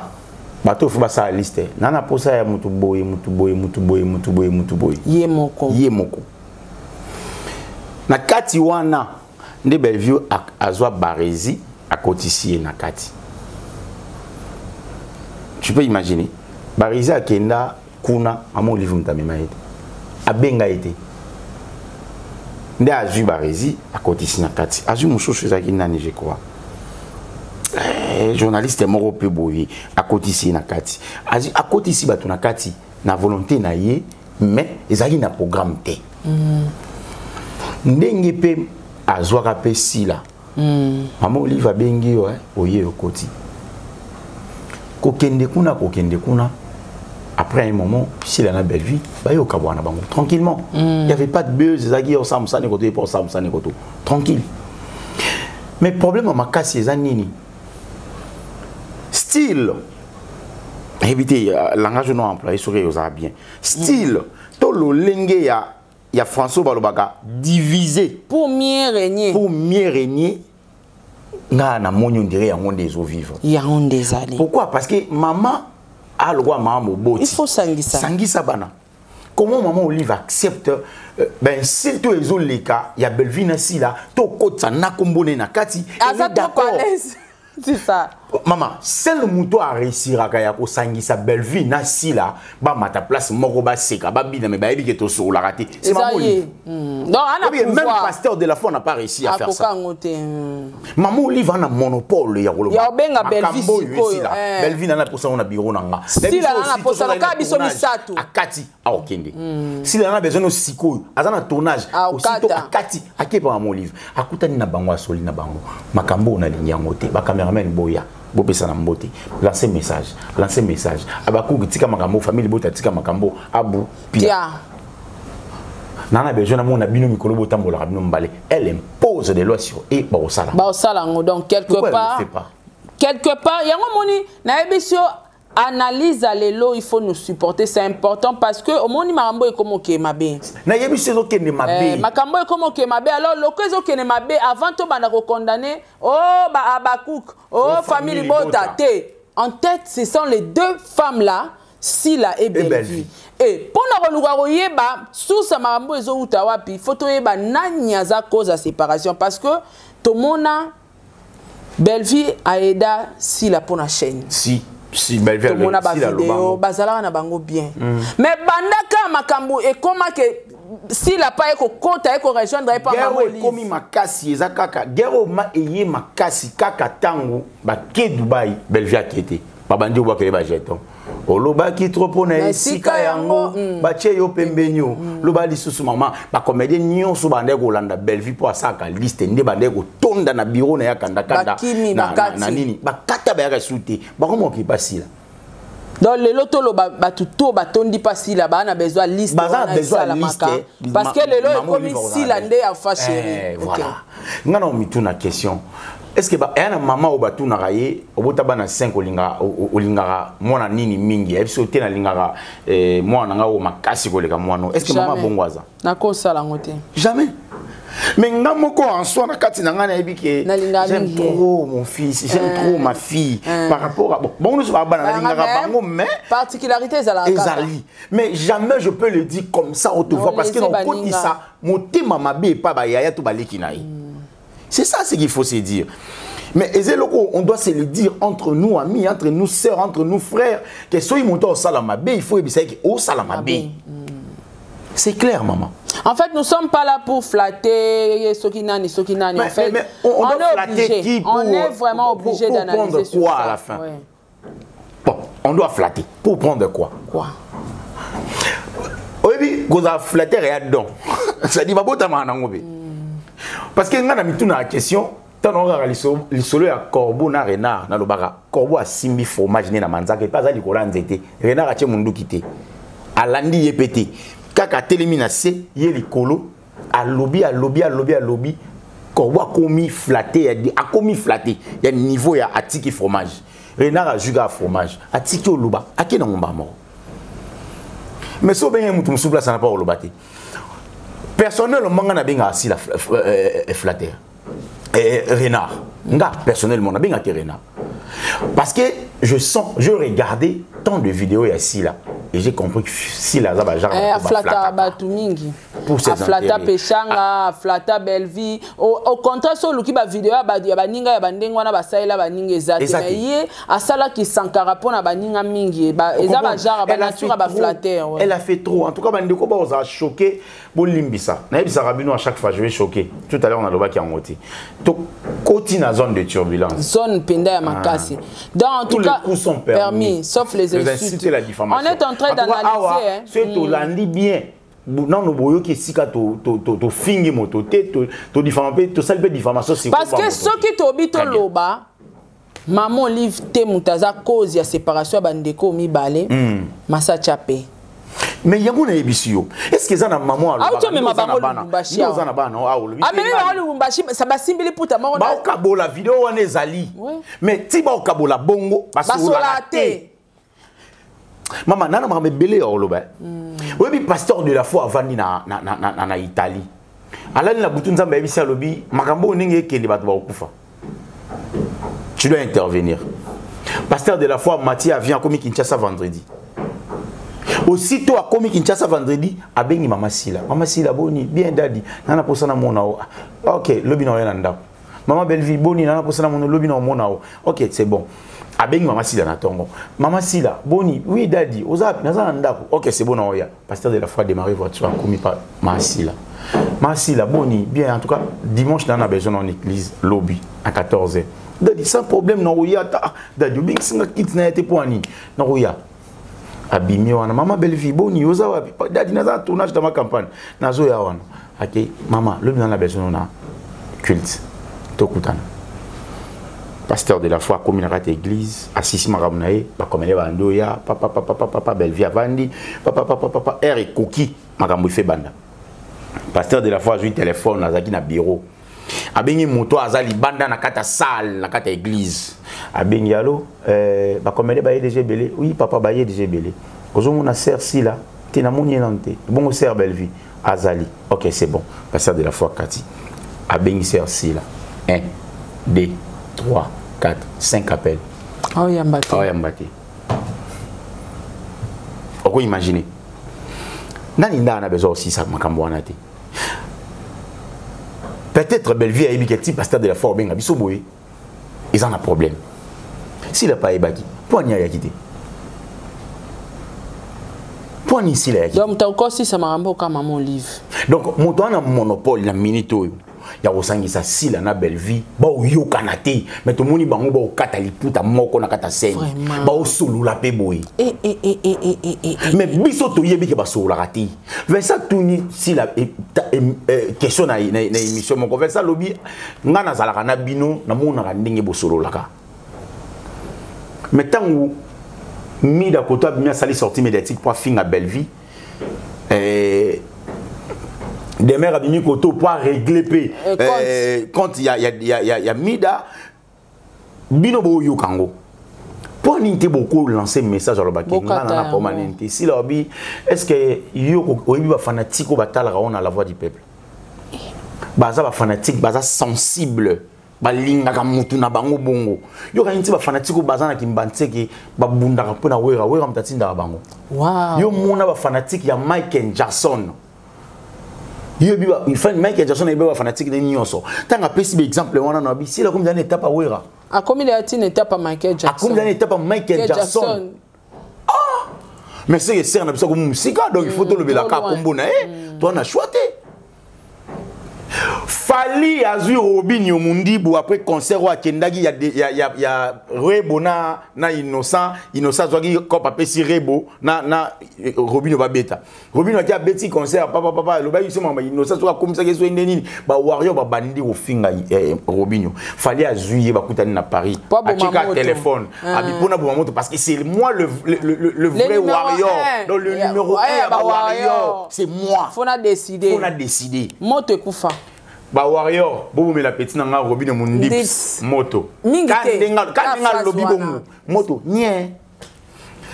bato fo basala liste na posa ya mutu boye, mutu boye, mutu boye, mutu boye, mutu boye. Ye moko. Ye moko. Na kati wana nde Bellevue azwa Barési, akotisi ye na kati. Tu peux imaginer, Barési akenda kuna, mama Olive moto amema ye te, abenga ye te, nde azwi Barési, akotisi na kati. Azwi mosusu ezalaki nani, je crois journaliste moko mpe boye, akotisi ye na kati. Akotisi bato na kati na volonté na ye, mais ezalaki na programme te. Ndenge mpe azwaka mpe Sila, mama Olive abengi yo, oye, okoti, kokende kuna, kokende kuna. Après un moment, Sila na Bellevue, bayoka bwana bango tranquillement. Il y avait pas de buzz, ezaki osala mosala koto epo osala mosala koto. Tranquille. Mais problème ya makasi eza nini? Style nayebi te langage no employé soki ozala bien. Style to lolenge ya François balobaka diviser pour mieux régner. Pour mieux régner. Nga na moni on dirait yango nde ezovivre. Yango nde ezali. Pourquoi? Parce que maman a le droit maman moboti. Il faut sangisa. Sangisa bana. Comment maman Olive accepte ben surtout ezoleka ya Bellevue na Sila to kotsa na kombone na kati. Aza Elle est d'accord. trop à l'aise. C'est ça. Maman, seul moto a réussir à ya kosangisa Bellevue na Sila ba mata place moko ba seka ba bina mais ba yebi ke to sola raté. C'est Eza maman ye. Olive. Donc, ana Oui, même pouvoir. pasteur de la foi n'a pas réussi à faire ça. Akoka ngote. Maman Olive a monopole ya koloba. Ya obenga Bellevue Makambo oyo sikoyo, esila. eh. Bellevue na posa na bureau na nga. Sila Bellevue na aussi, posa toza na na biso tournage. misato. Akati a okende. Sila na besoin sikoyo, aza na tournage. A Aussitôt okata. akati akepa Maman Olive. Akutani na bango asoli na bango. Makambo na lingi yango te. Ba cameraman boya. Bopesa na mbote. Lancer message, lancer message. Abakuki tika makambo, famille bota tika makambo, abu pia. Tia. Nana besoin na mona bino mikolo botambola bino mbale. Elle impose des lois sur et ba osala. Ba osala ngo donc quelque Pourquoi elle part le fait pas? Quelque part yango moni na yebisio analyse à lelo, il faut nous supporter, c'est important parce que au moni makambo ekomo ke mabe. Na yebisio ezo kende mabe. Makambo ekomo ke mabe alors loko ezo kende mabe avant to banda ko condamner oh ba Abakouk, oh, Oh, famille famille Bota Bota. te. En tête, ce sont les deux femmes là, Sila et Et Bellevue. Bellevue. Et pour na koluka koyeba source ya makambo ezo uta wapi, faut toyeba nani aza cause ya séparation parce que tomona Bellevue aida Sila pour na chaîne. Si. Si Bellevue Tomona ba Sila vidéo, lobango. bazalaka na bango bien. Mais bandaka makambo ekoma ke Sila pa eko kota eko rejoindre pa Guerre maman Olive. ekomi makasi eza kaka guerre ma eye makasi kaka tango ba ke Dubai Bellevue akete. Babandi obwakele ba jeton. Olobaki trop pona Na esika esika yango, yango, batie yo pembeni yo. Loba lisusu mama, ba comédien nyonso bande kolanda Bellevue po asaka liste nde bande kotonda na bureau na ya kanda kanda. Bakimi, bakati. Na nini? Bakata bayaka sute. Bakoma okipa Sila. Donc lelo tolo ba tuto batondi pa Sila ba na besoin liste Baza na wana besoin esalamaka. liste. Parce que lelo Maman ekomi Olive Sila Ozala. nde ya fa chérie. Eh, Ok. voilà. Nga na mituna question. Est-ce que ba yana mama o batuna ka ye obota bana 5 olinga olingaka mwana nini mingi et so te na lingaka mwana nga o makasi koleka mwana. Est-ce que mama Jamais. bongo aza? Na ko sala ngote. Jamais. Mais nga moko en soi na kati na nga na yebi ke Na linga j'aime mingi. trop mon fils, j'aime trop ma fille par rapport à bon, bon nous ba bana na lingaka Ba bango mais particularité ezalaka kaka. Ezali. Mais jamais je peux le dire comme ça on te Non, voit parce que laissez dans baninga. koti ça motema mabe pa ba yaya to baleki na ye. C'est ça ce qu'il faut se dire. Mais Ezeloko, on doit se le dire entre nous amis, entre nous sœurs, entre nous frères, que soki moto osala mabe, il faut ebisa que osala mabe. C'est clair, maman. En fait, nous sommes pas là pour flatter soki nani, soki nani. Mais, en fait, mais, mais on on doit est flatter obligé. qui pour, On est vraiment obligé pour d'analyser prendre sur quoi ça. à la fin? Ouais. Bon, on doit flatter. Pour prendre quoi? Quoi? Oyebi, koza flatter ya don. Ça dit, babota ma nango be. Parce que nga na mituna la question, tant on regarde lisolo ya corbeau na renard na lobaka, corbeau a simbi fromage né na manzaka et pas ali kola nzete. Renard atie munduki te. Alandi ye pété. Kaka telemi na se, ye likolo, alobi, alobi, alobi, alobi. Corbeau a komi flatté, ya di, a komi flatté. Ya niveau ya atiki fromage. Renard a juga fromage. Atiki oloba, ake na ngomba moko. Mais so benye mutu musu place na pa oloba te. Personnellement, nga na benga assis la flatteur. Renard. Nga, personnellement, na benga te renard. Parce que je sens, je regardais tant de vidéos ya Sila. Et j'ai compris que Sila, ça va genre, Eh, ba aflata flatter. batu mingi. Pour ses Aflata intérêts. Peshanga, aflata Bellevue. Au contraire, so luki ba vidéo ya ba, ya baninga ya bandenge wana basalela baninga eza te. Eza te. Mais ye asalaki Sankara mpona baninga mingi. Ba, eza ba genre, ba Elle a nature fait ya ba trop. flatteur, ouais. Elle a fait trop. En tout cas, bandeko ba oza choqué, bolimbisa. Nayebisaka bino à chaque fois, je vais choquer. Tout à l'heure, on a lobaki en moti. To koti na zone de turbulence. Zone penda ya makasi. Donc, en Tous tout les cas, coups sont permis. permis, sauf les Les insultes. insultes et la diffamation. On est en train En tout cas, d'analyser, awa, hein. soki tolandi bien, nano boyoki esika to fingi moto te, to diffamé, to sali pe diffamation, c'est Parce quoi, que moto te? soki tobi Très bien. toloba, Maman Olive te moto aza cause ya séparation ya bandeko mibale. Masacha pe. Mais yango nayebisi yo, est ce que eza na mama? Auti omema bango Lubumbashi. Oza na bana awa, olobi. Amemi bango Lubumbashi, basimbili puta moko. Baokabola video wana ezali, mais ti baokabola bongo, basololaka te. Mama, nana makambo ebele ya oloba. Oyebi, pasteur de la foi avandi na Italie, alali na butu, Nzambe ayebisi, alobi makambo oyo ndenge ekende, bato bakokufa, tu dois intervenir. Pasteur de la foi Mathieu avion, akomi Kinshasa vendredi. Aussitôt akomi Kinshasa vendredi, abengi mama Sila. Mama Sila, boni? Bien dadi, nana posa na mona o. Ok, lobi na oya na ndako. Mama Belleville, boni? Nana posa na mona, lobi na omona o. Ok, c'est bon. Abengi mama Sila na tongo. Mama Sila, boni? Oui dadi, oza? Naza na ndako. Ok, c'est bon, na oya. Pasteur de la foi démarrer voiture, akomi pa mama Sila. Mama Sila, boni? Bien. En tout cas, dimanche nana besoin en église lobi à 14h. Dadi, sans problème, na oya. Ta dadi, obengisinga kiti na ye te mpo ani na oya. Abimi wana. Mama Belleville, boni? Oza wapi? Dadi, naza na tournage dans ma campagne, nazoya wana. Ake, mama, lobi nana besoin na culte, tokutana. Pasteur de la foi akomi na kati ya église, asisi makambo na ye, bakomele bandi oya, papa papa papa papa. Belleville avandi, papa papa papa. Heure ekoki, makambo efe banda. Pasteur de la foi azwi telefone, azalaki na bureau, abengi moto aza libanda na kati ya salle, na kati ya église. Abengi: allo, bakomele baye déjà ebele? Oui papa, baye déjà ebele. Ozomona sœur Sila te? Namoni ye nanu te. Bongo sœur Belleville? Azali. Ok, c'est bon. Pasteur de la foi kati, abengi sœur Sila, 1, 2, 3, 4, 5 appels. Aoyamba te. Aoyamba te. Okoimagine nani nda ana besoin osisa makambo wana te. Peut-être Belleville ayebi ke ti pasteur de la foi obenga biso boye, eza na problème. Sila pa ayebaki mpo ani ayaki te, mpo ani Sila ayaki. Donc moto akosisa makambo oka mama Olive. Donc moto wana monopole na minute oyo ya kosangisa Sila na Belleville, baoyokana te, mais tomoni bango baokata liputa moko na kati ya scène, baosolola mpe boye. Eh, eh, eh, eh, eh, eh, eh, eh. Mais biso toyebi ke basololaka te. Vincent tuni Sila question na émission moko. Vincent alobi: nga nazalaka na bino, namonaka ndenge bosololaka, mais ntango Mida koto abimi, asali sortie médiatique po afinga Belleville, Demer abimi koto po arégler mpe compte ya Mida. Bino boyoka yango mpo nini te? Bokolancer message, alobaki nga na na poma nini te. Sila obi, est ce que yo oyebi bafanatique oyo batalaka wana La Voix du Peuple? Baza bafanatique, baza sensible, balingaka mutu na bango bongo. Yokani nti bafanatique oyo baza na Kimbanseke, babundaka mpo na Wera. Wera moto atindaka bango. Yo mona bafanatique ya Michael Jackson, yebi Michael Jackson, ayebi bafanatique ne nyonso. Ntango apesi baexemple wana na bi, Sila akomi na étape ya Wera. Akomi na ntina étape ya Michael Jackson. Akomi na étape ya Michael Jackson. Ah, mais c'est sœur na biso akomi mosika, donc il faut tolobelaka kombo na ye. To na choix te. Fally azwi Robinio Mundibu après concert oyo akendaki ya Rebo na Innocent. Innocent azwaki cope, apesi Rebo na Robinio babeta. Robinio aki abeti concert, papa papa, alobaki biso mama Innocent soki akomisaki so nde nini, bawarrior babandi kofinga Robinio. Fally azwi ye, bakutani na Paris, atika téléphone, abi mpona boma moto, parce que c'est moi le vrai warrior, donc le numéro 1 ya bawarrior, c'est moi. Faut na décider. Faut na décider. Moto ekufa. Bawarrior bobomela petit na nga Robinio Mundips moto. Mingi te. Ka ndenge alobi bongo, moto nye.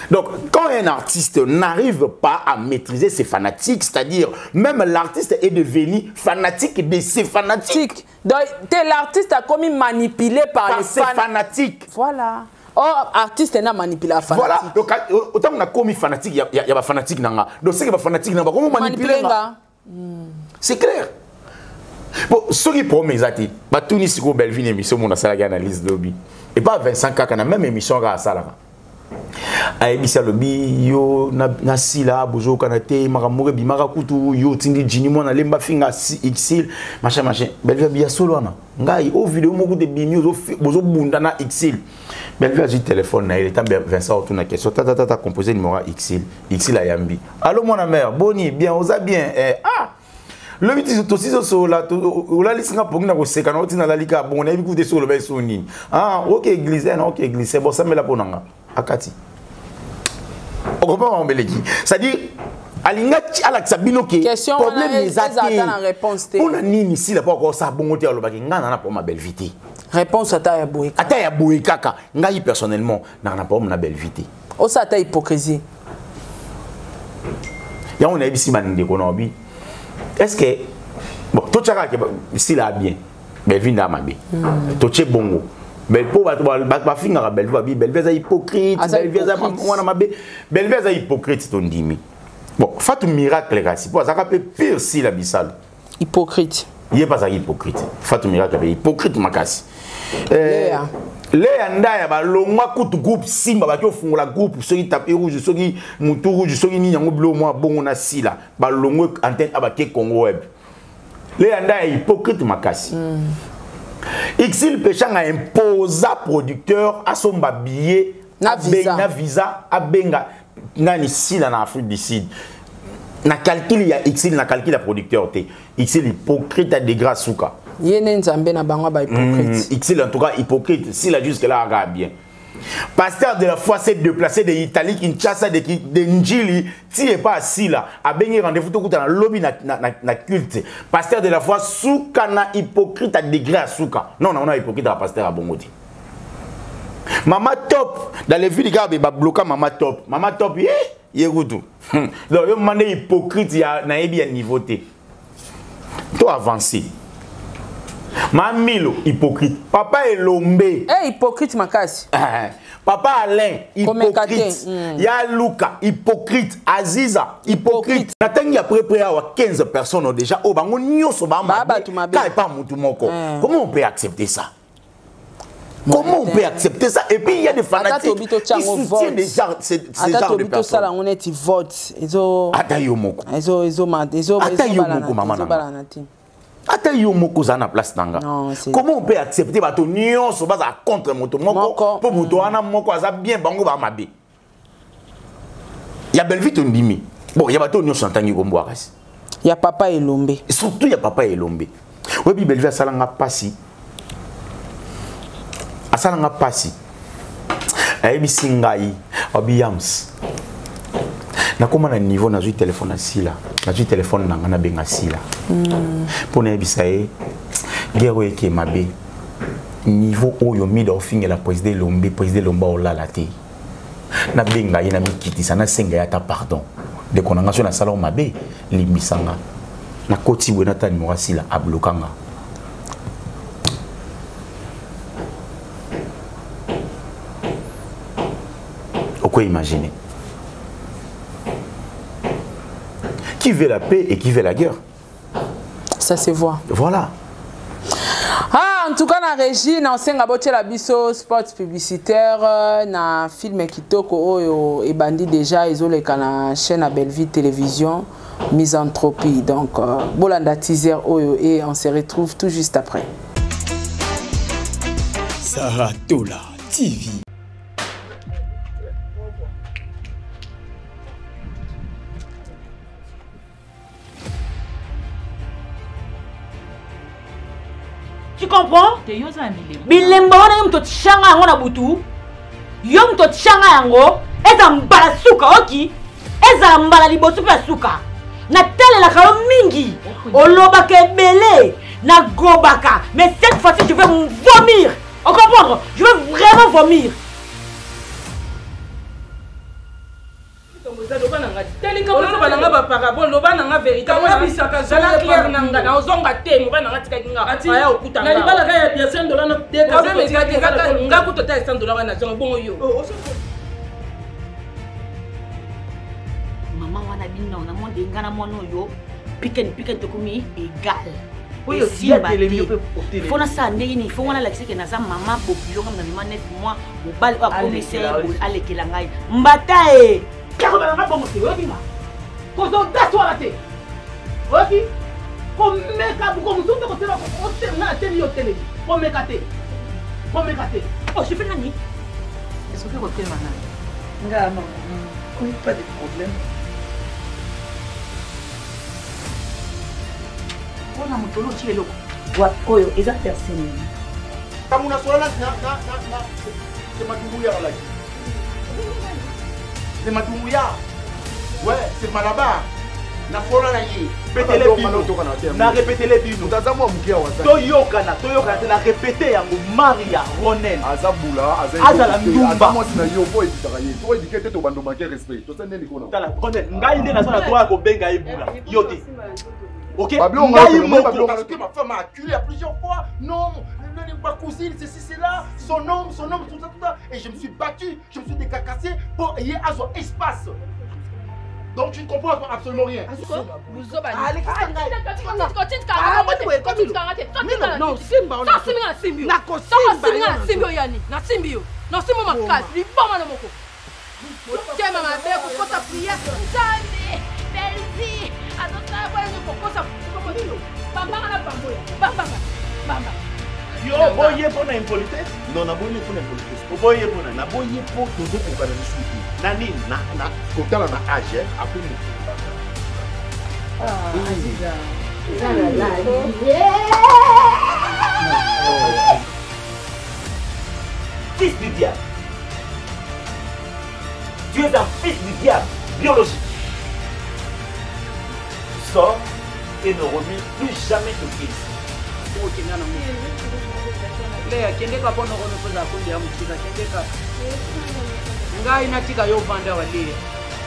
Donc, quand un artiste n'arrive pas à maîtriser ses fanatiques, c'est-à-dire même l'artiste est devenu fanatique de ses fanatiques. Donc, l'artiste a comme manipulé par les ses fanatiques. Voilà. Or, artiste n'a manipulé fanatique. Voilà. Donc, autant on a commis fanatique, il y a des fanatiques. Donc, c'est que les fanatiques, comment manipuler? C'est clair. Bon, ce qui promet, batuni siko Belvin émission, mon asalaki analyse lobi. Et pas Vincent kaka na même émission kaka asalaka. Ayebisi, alobi yo na Sila bozokana te, makambo moko ebimaka kutu, yo otindi jini mwana lemba finga Exil, machin machin. Belvi abi ya solo wana ngai o video moko te bimi, bozobunda na Exil. Belvi azwi telefone na ye leta. Vincent otuna question, tata tata, composé numéro ya Exil. Exil ayambi: allo mwana mère, boni? Bien, oza bien? Eh, ah. Lobi ti tosi tosolola, olalisi nga pongi na koseka na oti nalali kaka bongo, nayebi kutu te soki oloba eso nini. Ah, oke église, na oke église, bosambela mpo na nga akati. Okompa maombeleki, c'est-à-dire alinga alakisa bino ke problème eza te. Mpona nini Sila mpo akosala bongo te? Alobaki nga na na problème ya Bellevue te. Réponse ata ya boye kaka, ata ya boye kaka. Ngai personnellement naka na problème na Bellevue te. Osala ata hypocrisie. Yango nayebisi bandeko na obi, est ce que bon, totyaka ke Sila bien, Bellevue nda mabe, totie bongo mais mpo bato bafingaka Bellevue, babi Bellevue aza hypocrite, Bellevue aza mwana mabe, Bellevue aza hypocrite, tondimi. Bon, Fatu Miracle kasi mpo azalaka mpe pire Sila Bisalo. Hypocrite. Ye mpe azalaki hypocrite. Fatu Miracle mpe hypocrite makasi. Leya Ndaya balongwa kutu groupe Simba, baki ofungola groupe soki tapis rouge, soki mutu rouge, soki nini yango, bilo mwa bongo na Sila balongwe antenne abake Congo Web. Leya Ndaya hypocrite makasi. Exil Pechanga imposa producteur asomba billet na visa, na visa, abenga nani Sila na Afrique du Sud. Na calcul ya Exil, na calcul ya producteur te. Exil hypocrite à degré suka. Ye ne nzambe na bango ba hypocrite. Exil en tout cas hypocrite, Sila jusque là aga bien. Pasteur de la foi s'est déplacé de Italie, Kinshasa, de Njili, ti et pas Sila, abengi rendez-vous tokuta na lobby na culte. Pasteur de la foi suka na hypocrite à degré à suka. Non, non, on a hypocrite à pasteur à Bongoti. Mama Top, dans les villes gabe ba bloqua Mama Top. Mama Top, ye yekutu. Donc yo mande hypocrite ya na yebi ya niveau te. To avancer. Mamilo hypocrite, Papa Elombe. Eh hypocrite makasi. Papa Alain hypocrite. Ya Luka hypocrite, Aziza hypocrite. Natangi après près à 15 personnes déjà au bango nyoso ba ma ka pas mutu moko. Comment on peut accepter ça? Comment on peut accepter ça? Et puis il y a des fanatiques qui soutiennent des genres, ces genres de personnes. Ata yo moko. Ata yo moko maman. Ata yo moko za na place nanga. Comment on peut accepter bato nyonso baza contre moto moko po moto wana moko aza bien bango ba mabe. Ya Bellevue tondimi. Bon, ya bato nyonso ntangi kombo kasi. Ya Papa Elombe. Surtout ya Papa Elombe. Oyebi Bellevue asalanga pasi. Asalanga pasi. Ayebisi ngai, obi yams. Nakoma na niveau nazwi téléphone na Sila, nazwi téléphone na nga na benga Sila. Mpo nayebisa ye guerre oyo eke mabe. Niveau oyo mida ofingela président Elombe, président Elombe olala te. Nabenga ye na mikitisa, nasenga ye ata pardon. Ndeko na nga so nasala mabe, limbisa nga. Nakoti boye nata numéro ya Sila, abloka nga. Oko imaginer. Qui veut la paix et qui veut la guerre? Ça se voit. Voilà. Ah, en tout cas, na régie, na osenga botiela biso spot publicitaire, na film kitoko oyo ebandi déjà ezoleka na chaîne à Bellevue Télévision, Misanthropie. Donc, bolanda teaser oyo et on se retrouve tout juste après. Sarah Tola TV. Tu comprends? Bilembo wana yo moto otianga yango na butu, yo moto otianga yango, eza mbala suka oki, eza mbala liboso mpe ya suka. Natalelaka yo mingi, olobaka ebele, nagobaka, mais cette fois-ci je vais vomir. On comprendre? Je vais vraiment vomir. Loba na nga telinga loba na nga ba parabole, loba na nga vérité. Zala clair na nga, na ozonga te, mobali na nga tikaki nga. Aya okuta nga. Na libala ka ya bien $100 na te. Problème eza te, nga kutu ata $100 wana zonga bongo yo. Mama wana bino na monde nga na mwana oyo piken piken tokomi égal. Oyo Simba tia telemi, te. yo pe otelemi. Faut nasala ndenge nini? Faut wana alakisa ke naza mama bokilo nga na mema 9 mois, mobali oyo akomisa ye Alekela boye, alekela ngai. Mbata e! Kaka na bongo te, oyoki nga? Kozwa audace wana te. Oyoki? Komeka boko mosusu te kotela ko-, nga nateli yo telemi. Komeka te. Komeka te. Oh, je fais nani? Soki kotema nani? Nga mama. Oui, pas de problème. Mpona mokolo otie eloko. Oyo eza verse nini? Ntango nasola na na na na c'est Madoumbouya alaki. C'est Madoumbouya. Ouais, c'est Malabar. Nasola na ye. Betele bino. Na répétele bino. Aza mwa moke awa. Toyokana, toyokana te na répété yango Maria Ronel. Aza bula, aza azala ndumba. Aza mwasi na yo po editaka ye. To edike te to bando manquer respect. To sende likona. Tala Ronel, ngai nde naza na droit ya kobenga ye bula. Yo te. Ok Ngai moko. Parce que ma femme a acculé à plusieurs fois. Non, ma cousine, ceci, cela, son homme, son homme, tout ça, tout ça. Et je me suis battu, je me suis décarcassé pour y avoir espace. Donc tu ne comprends absolument rien. Motema mabe kokota priere nzambe belvi azosala boyango kokosa bambanga na bamboya bambanga bamba. Yo oboyi ye mpo na impolitesse? Non, naboyi ye mpo na impolitesse. Oboyi ye mpo na naboyi ye mpo tozokokana lisusu te. Na nini? Na, na kotala na age akomi Ah, Aziza. Eza na la. Fils du diable. Tu es un fils du diable biologique. Sors et ne remets plus jamais tes pieds. Leya, kendeka mpo noko mpoza akumbi ya mosika, kendeka. Ngai natika yo ovanda wa Leya.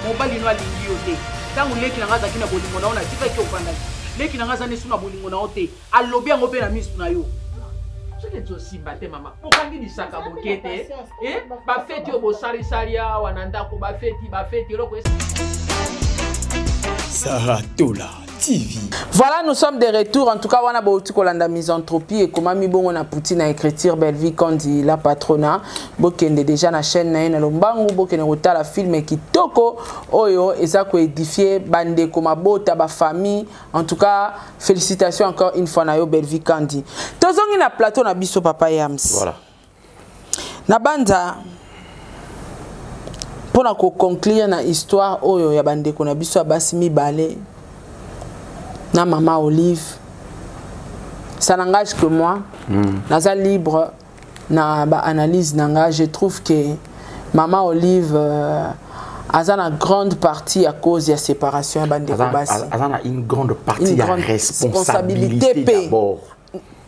Mobali no alingi yo te. Ntango leki na ngai azalaki na bolingo na yo, natikaki ovandaki. Leki na ngai aza nesu na bolingo na yo te. Alobi yango mpe na misu na yo. Soki ezosimba te mama, bokangi lisaka moke te. Eh, bafeti oyo bosalisali awa na ndako, bafeti bafeti eloko. Sarah Tola TV. Voilà, nous sommes de retour. En tout cas, wana bauti kolanda misanthropie et comment mi bongo na Poutine na écriture Bellevue Kandi la patrona. Bokende déjà na chaîne na ye na lombangu, bokende kotala film kitoko oyo eza ko édifier bandeko mabota ba famille. En tout cas, félicitations encore une fois na yo Bellevue Kandi. Tozongi na plateau na biso papa Yams. Voilà. Na banza mpona koconclure na histoire oyo ya bandeko na biso ya basi mibale na mama Olive, ça n'engage que moi. Naza libre na ba analyse na nga. Je trouve que mama Olive aza na grande partie à cause ya séparation ya bandeko basi. Aza na une grande partie Une ya grande responsabilité responsabilité pe. d'abord.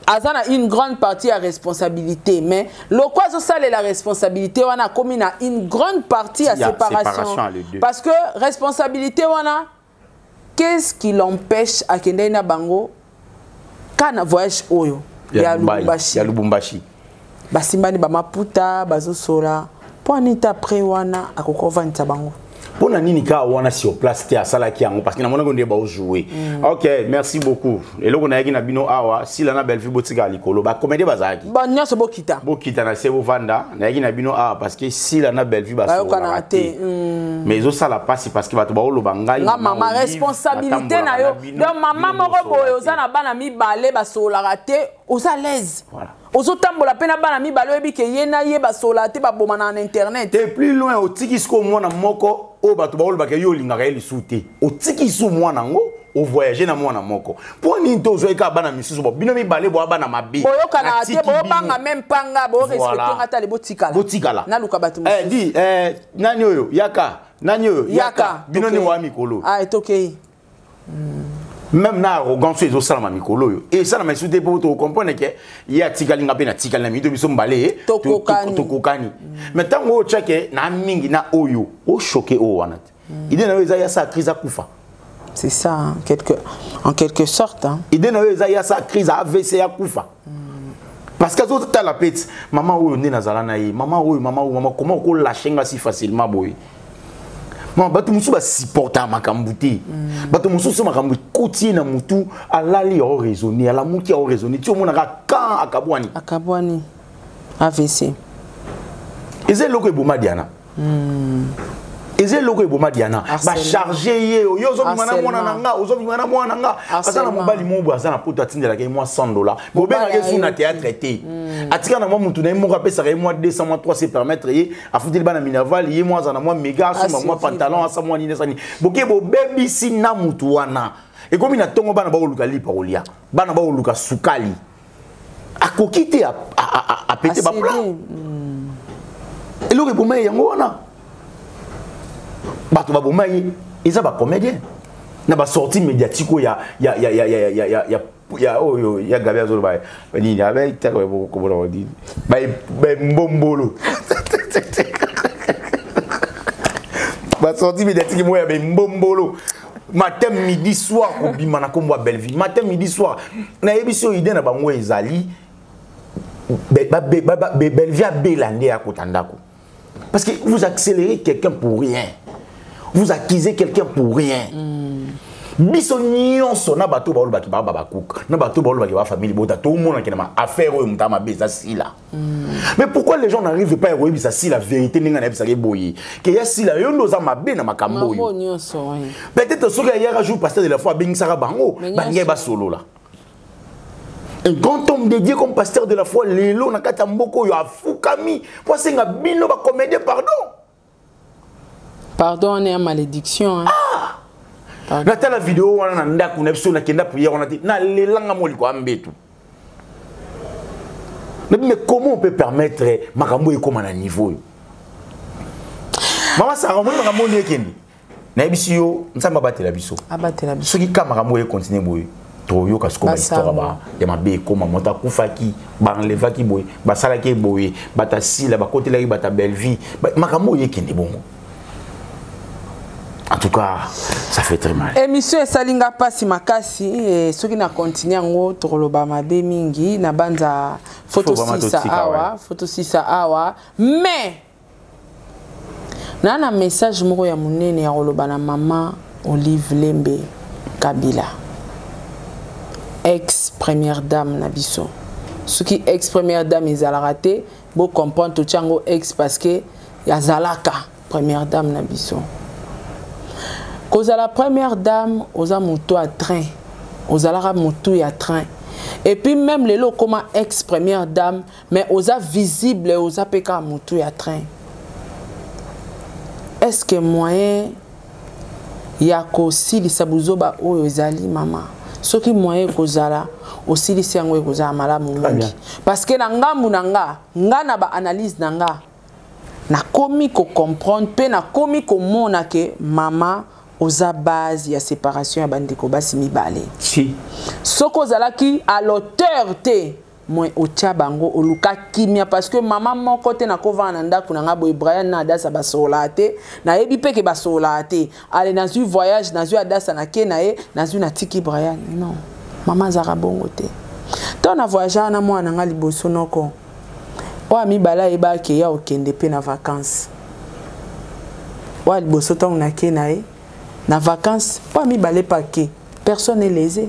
Aza na une grande partie ya responsabilité, mais lokwa azosalela responsabilité wana akomi na une grande partie ya Ya séparation. séparation ya les deux. Parce que responsabilité wana, qu'est-ce qui l'empêche akendei na bango ka na voyage oyo ya Dubai, Lubumbashi? Ya Lubumbashi. Basimbani bamaputa bazosola mpo anita après wana akoki kovandisa bango. Mpona nini kaka wana sur place te asalaki yango? Parce que namonaki nde baojoue. Ok, merci beaucoup. Eloko nayaki na bino awa, sila na Bellevue botikala likolo, bacomédie bazalaki. Bon, nyonso bokita. Bokita na se bovanda. Nayaki na bino awa parce que sila na Bellevue basololaka bayokanaka te. te. Mais ezosala mpasi parce que bato baoloba ngai Nga mama mama Olive, responsabilité na natambolaka yo. na bino, Donc mama bino moko bosololaka boye te. oza na bana mibale basololaka te, oza à l'aise. Voilà. Ozotambola mpe na bana mibale, oyebi ke ye na ye basololaka te, babomana na internet. Te plus loin, otiki sikoyo mwana moko oyo bato baolobaka yo olingaka ye lisusu te, otiki su mwana yango ovoyage na mwana moko. Mpo nini te ozwaki kaka bana misusu? Bo bino mibale boya bana mabe. Boyokanaka te, Natiki boyobanga bino. meme mpanga borespecte Voilà. nga tale botikala. Botikala. Naluka bato Eh, mosusu. di nani oyo yaka, nani oyo Yaka bino nde tokei. boya mikolo. Ah, etokei. Même na arrogance oyo ezosalama mikolo oyo esalama lisusu te, mpo tocomprendre ke ye atikali, nga mpe natikali na mito biso mbale Tokokani. Tokokani. Mais ntango oyo otyake na mingi na oyo ochoke oyo wana te, idée na yo eza yasa crise akufa. C'est ça, hein, en quelque sorte, hein. Idée na yo eza yasa crise AVC akufa. Parce que azotala peti mama oyo nde nazala na ye, mama oyo, mama oyo, mama, comment okolâche nga si facilement boye? Mama, bato mosusu basupportaka makambo te. Bato mosusu makambo ekoti ye na motu, alali aoraisonne, alamuki aoraisonne, ti omonaka kan akabwani. Akabwani AVC. Eza eloko eboma Diana. Eza eloko eboma Diana, bacharge ye, yo ozobima na mwana na nga, ozobima na mwana na nga, aza na mobali moko boye, aza na poto, atindelaka ye mwa 100 $, bobengaka ye su na théâtre te, atika na mwa mutu na ye moko, apesaka ye mwa 200, mwa 300, permettre ye afuteli bana minerval, ye mwa aza na mwa méga, asomba mwa pantalon, asa mwa nini, asani boke. Bobebisi na mutu wana, ekomi na ntongo, bana bakoluka lipa kolia, bana bakoluka sukali, akoki te, apete baplan. Eloko eboma ye yango wana, bato baboma ye eza bacomédien na basortie médiatique oyo ya oyo ya Gabi azoloba nini, abetaka komona nini, bambombolo, basortie médiatique moko ya bembombolo, matin, midi, soir, kobima na nkombo ya Belleville matin, midi, soir. Nayebi so idée na bango ezali Belleville abela nde akota ndako, parce que vous accélérez quelqu'un pour rien, vous accusez quelqu'un pour rien. Biso nyonso na bato baolobaki baa babakuka, na bato baolobaki bafamille bota, tomonaki na maaffaire oyo moto mabe eza Sila. Mais pourquoi les gens n'arrivent pas ya koyebisa Sila vérité, ndenge nayebisaki boye ke ya Sila, yo nde oza mabe na makambo oyo? Peut-être soki ayaka jour pasteur de la foi abengisaka bango, balingai basolola. Un grand homme dédié comme pasteur de la foi, lelo na kati ya mboka oyo, afukami po asenga bino bacomédien pardon. Pardon wana ya malédiction, hein? Ah! Natala video wana na ndako na biso, nakenda prière wana te, nalelanga moliko ya mbetu. Mais comment on peut permettre makambo ekóma na niveau oyo? Mama Sara, omoni makambo oni ekende, nayebisi yo, Nzambe abatela biso. Abatela biso. Soki ka makambo oyo ekontinue boye, toyoka sikoyo bahistoire ya mabe ekóma, moto akufaki, baenlevaki boye, basalaki boye, bato asila bakotelaki bato ya Belleville, makambo oyo ekende bongo. En tout cas, ça fait très mal. Émission esali nga mpasi makasi. Soki na continue yango, tokoloba mabe mingi na banza. Fotosisa awa, fotosisa awa. Mais naa na message moko ya monene ya koloba na mama Olive Lembe Kabila, ex première dame na biso. Soki ex première dame ezalaka te, bocomprendre, totia yango ex parce que azalaka première dame na biso. Kozala première dame, oza moto ya train, ozalaka motu ya train. Et puis même lelo okóma ex première dame, mais oza visible, oza mpe kaka motu ya train. Est ce que moyen ya kosilisa buzoba oyo ezali, mama? Soki moyen ekozala, osilisi yango, ekozala malamu mingi, parce que na ngambu na nga, nga na baanalyse na nga, nakomi kocomprendre mpe nakomi komona ke mama oza base ya séparation ya bandeko basi mibale. Si. Soki ozalaki à l'auteur te, moi otya bango, oluka kimia, parce que mama moko te nakovanda na ndako na nga boye, Brian na Adasa basololaka te, nayebi mpe ke basololaka te. Ale, nazwi voyage, nazwi Adasa, nake na ye, nazwi, natiki Brian. Non, mama azalaka bongo te. Ntango na voyage na mwana na nga liboso, noko oyo ya mibale ayebaki ya okende mpe na vacance. Oyo ya liboso, ntango nake na ye na vacance, oyo ya mibale pake, personne n'est lésé.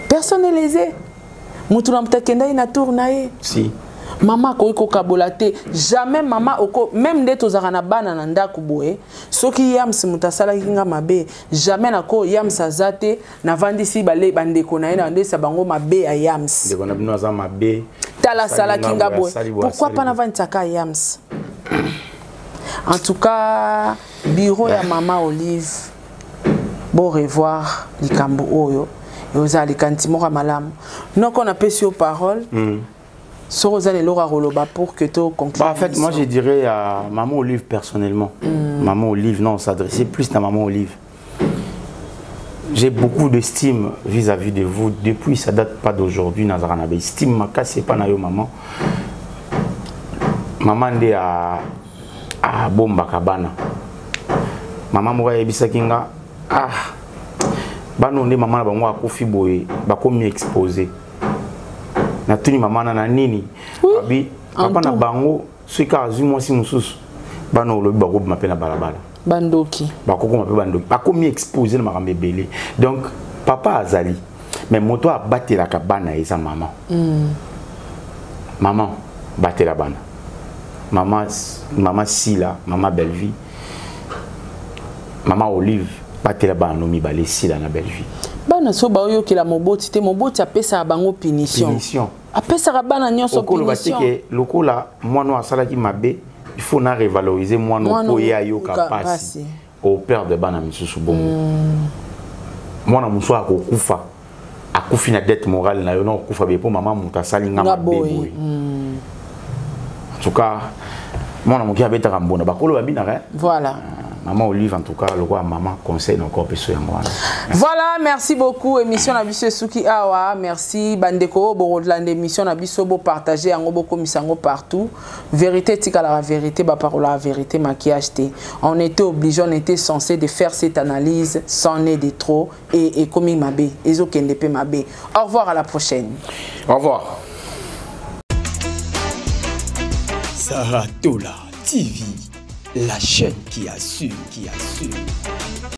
Personne n'est lésé, mutu na moto akendaki na tour na ye. Si. Mama akoki kokabola te, jamais. Mama oko même nde tozalaka na bana na ndako boye, soki yams moto asalaki nga mabe, jamais nako, yams aza te, navandisi bale bandeko na ye, navandisa bango mabe ya yams. Ndeko na bino aza mabe. Tala, asalaki nga boye, pourquoi pas navandisaka yams? En tout cas, bureau ya mama Olive, bo revoir likambo oyo, ozala likanisi moko ya malamu. Noko, napesi yo parole. Soki oza na eloko ya koloba pour que to conclure. Bah, en fait, moi je dirais à maman Olive personnellement. Maman Olive, non, s'adresser plus à maman Olive. J'ai beaucoup d'estime vis-à-vis de vous. Depuis, ça date pas d'aujourd'hui, nazalaka na estime makasi epa na yo, maman. Maman nde a abombaka bana. Mama moko ayebisaki nga, ah, bana nde mama na bango akufi boye, bakomi exposé. Natuni mama na nini, abi papa na bango soki kaka azwi mwasi mosusu, bana olobi bakobima mpe na balabala. Bandoki. Bakokoma mpe bandoki, bakomi exposé na makambo ebele. Donc papa azali, mais moto abatelaka bana eza mama. Mama batela bana. Mama, mama Sila, mama Bellevie, mama Olive, batela bana no mibale Sila na Bellevie. Bana so baoyokela moboti te, moboti apesaka bango punition. Punition. Apesaka bana nyonso Okoloba te punition. ke lokola mwana oyo asalaki mabe, il faut na revaloriser mwana Mwana po ye oyo ayoka ayoka pasi. pasi. Operdre bana misusu bongo. Mwana mosusu akokufa, akufi na dette morale na yo, na okufa be po mama moto asali nga Nga mabe boye. boye. En tout cas, mwana moke abetaka mbonda, bakolo babinaka, eh? Voilà. Maman Olive, en tout cas, le roi maman conseille encore peso yango wana. Voilà, merci beaucoup. Émission na biso esuki awa. Merci bandeko borodlanda émission na biso bo partager yango bo komisa yango partout. Vérité tikala la vérité ba parole la vérité maquillage te. On était obligé, on était censé de faire cette analyse sans nez de trop et komi mabe. Ezo kende pe mabe. Au revoir, à la prochaine. Au revoir. Sarah Tola TV, la chaîne qui assure, qui assure.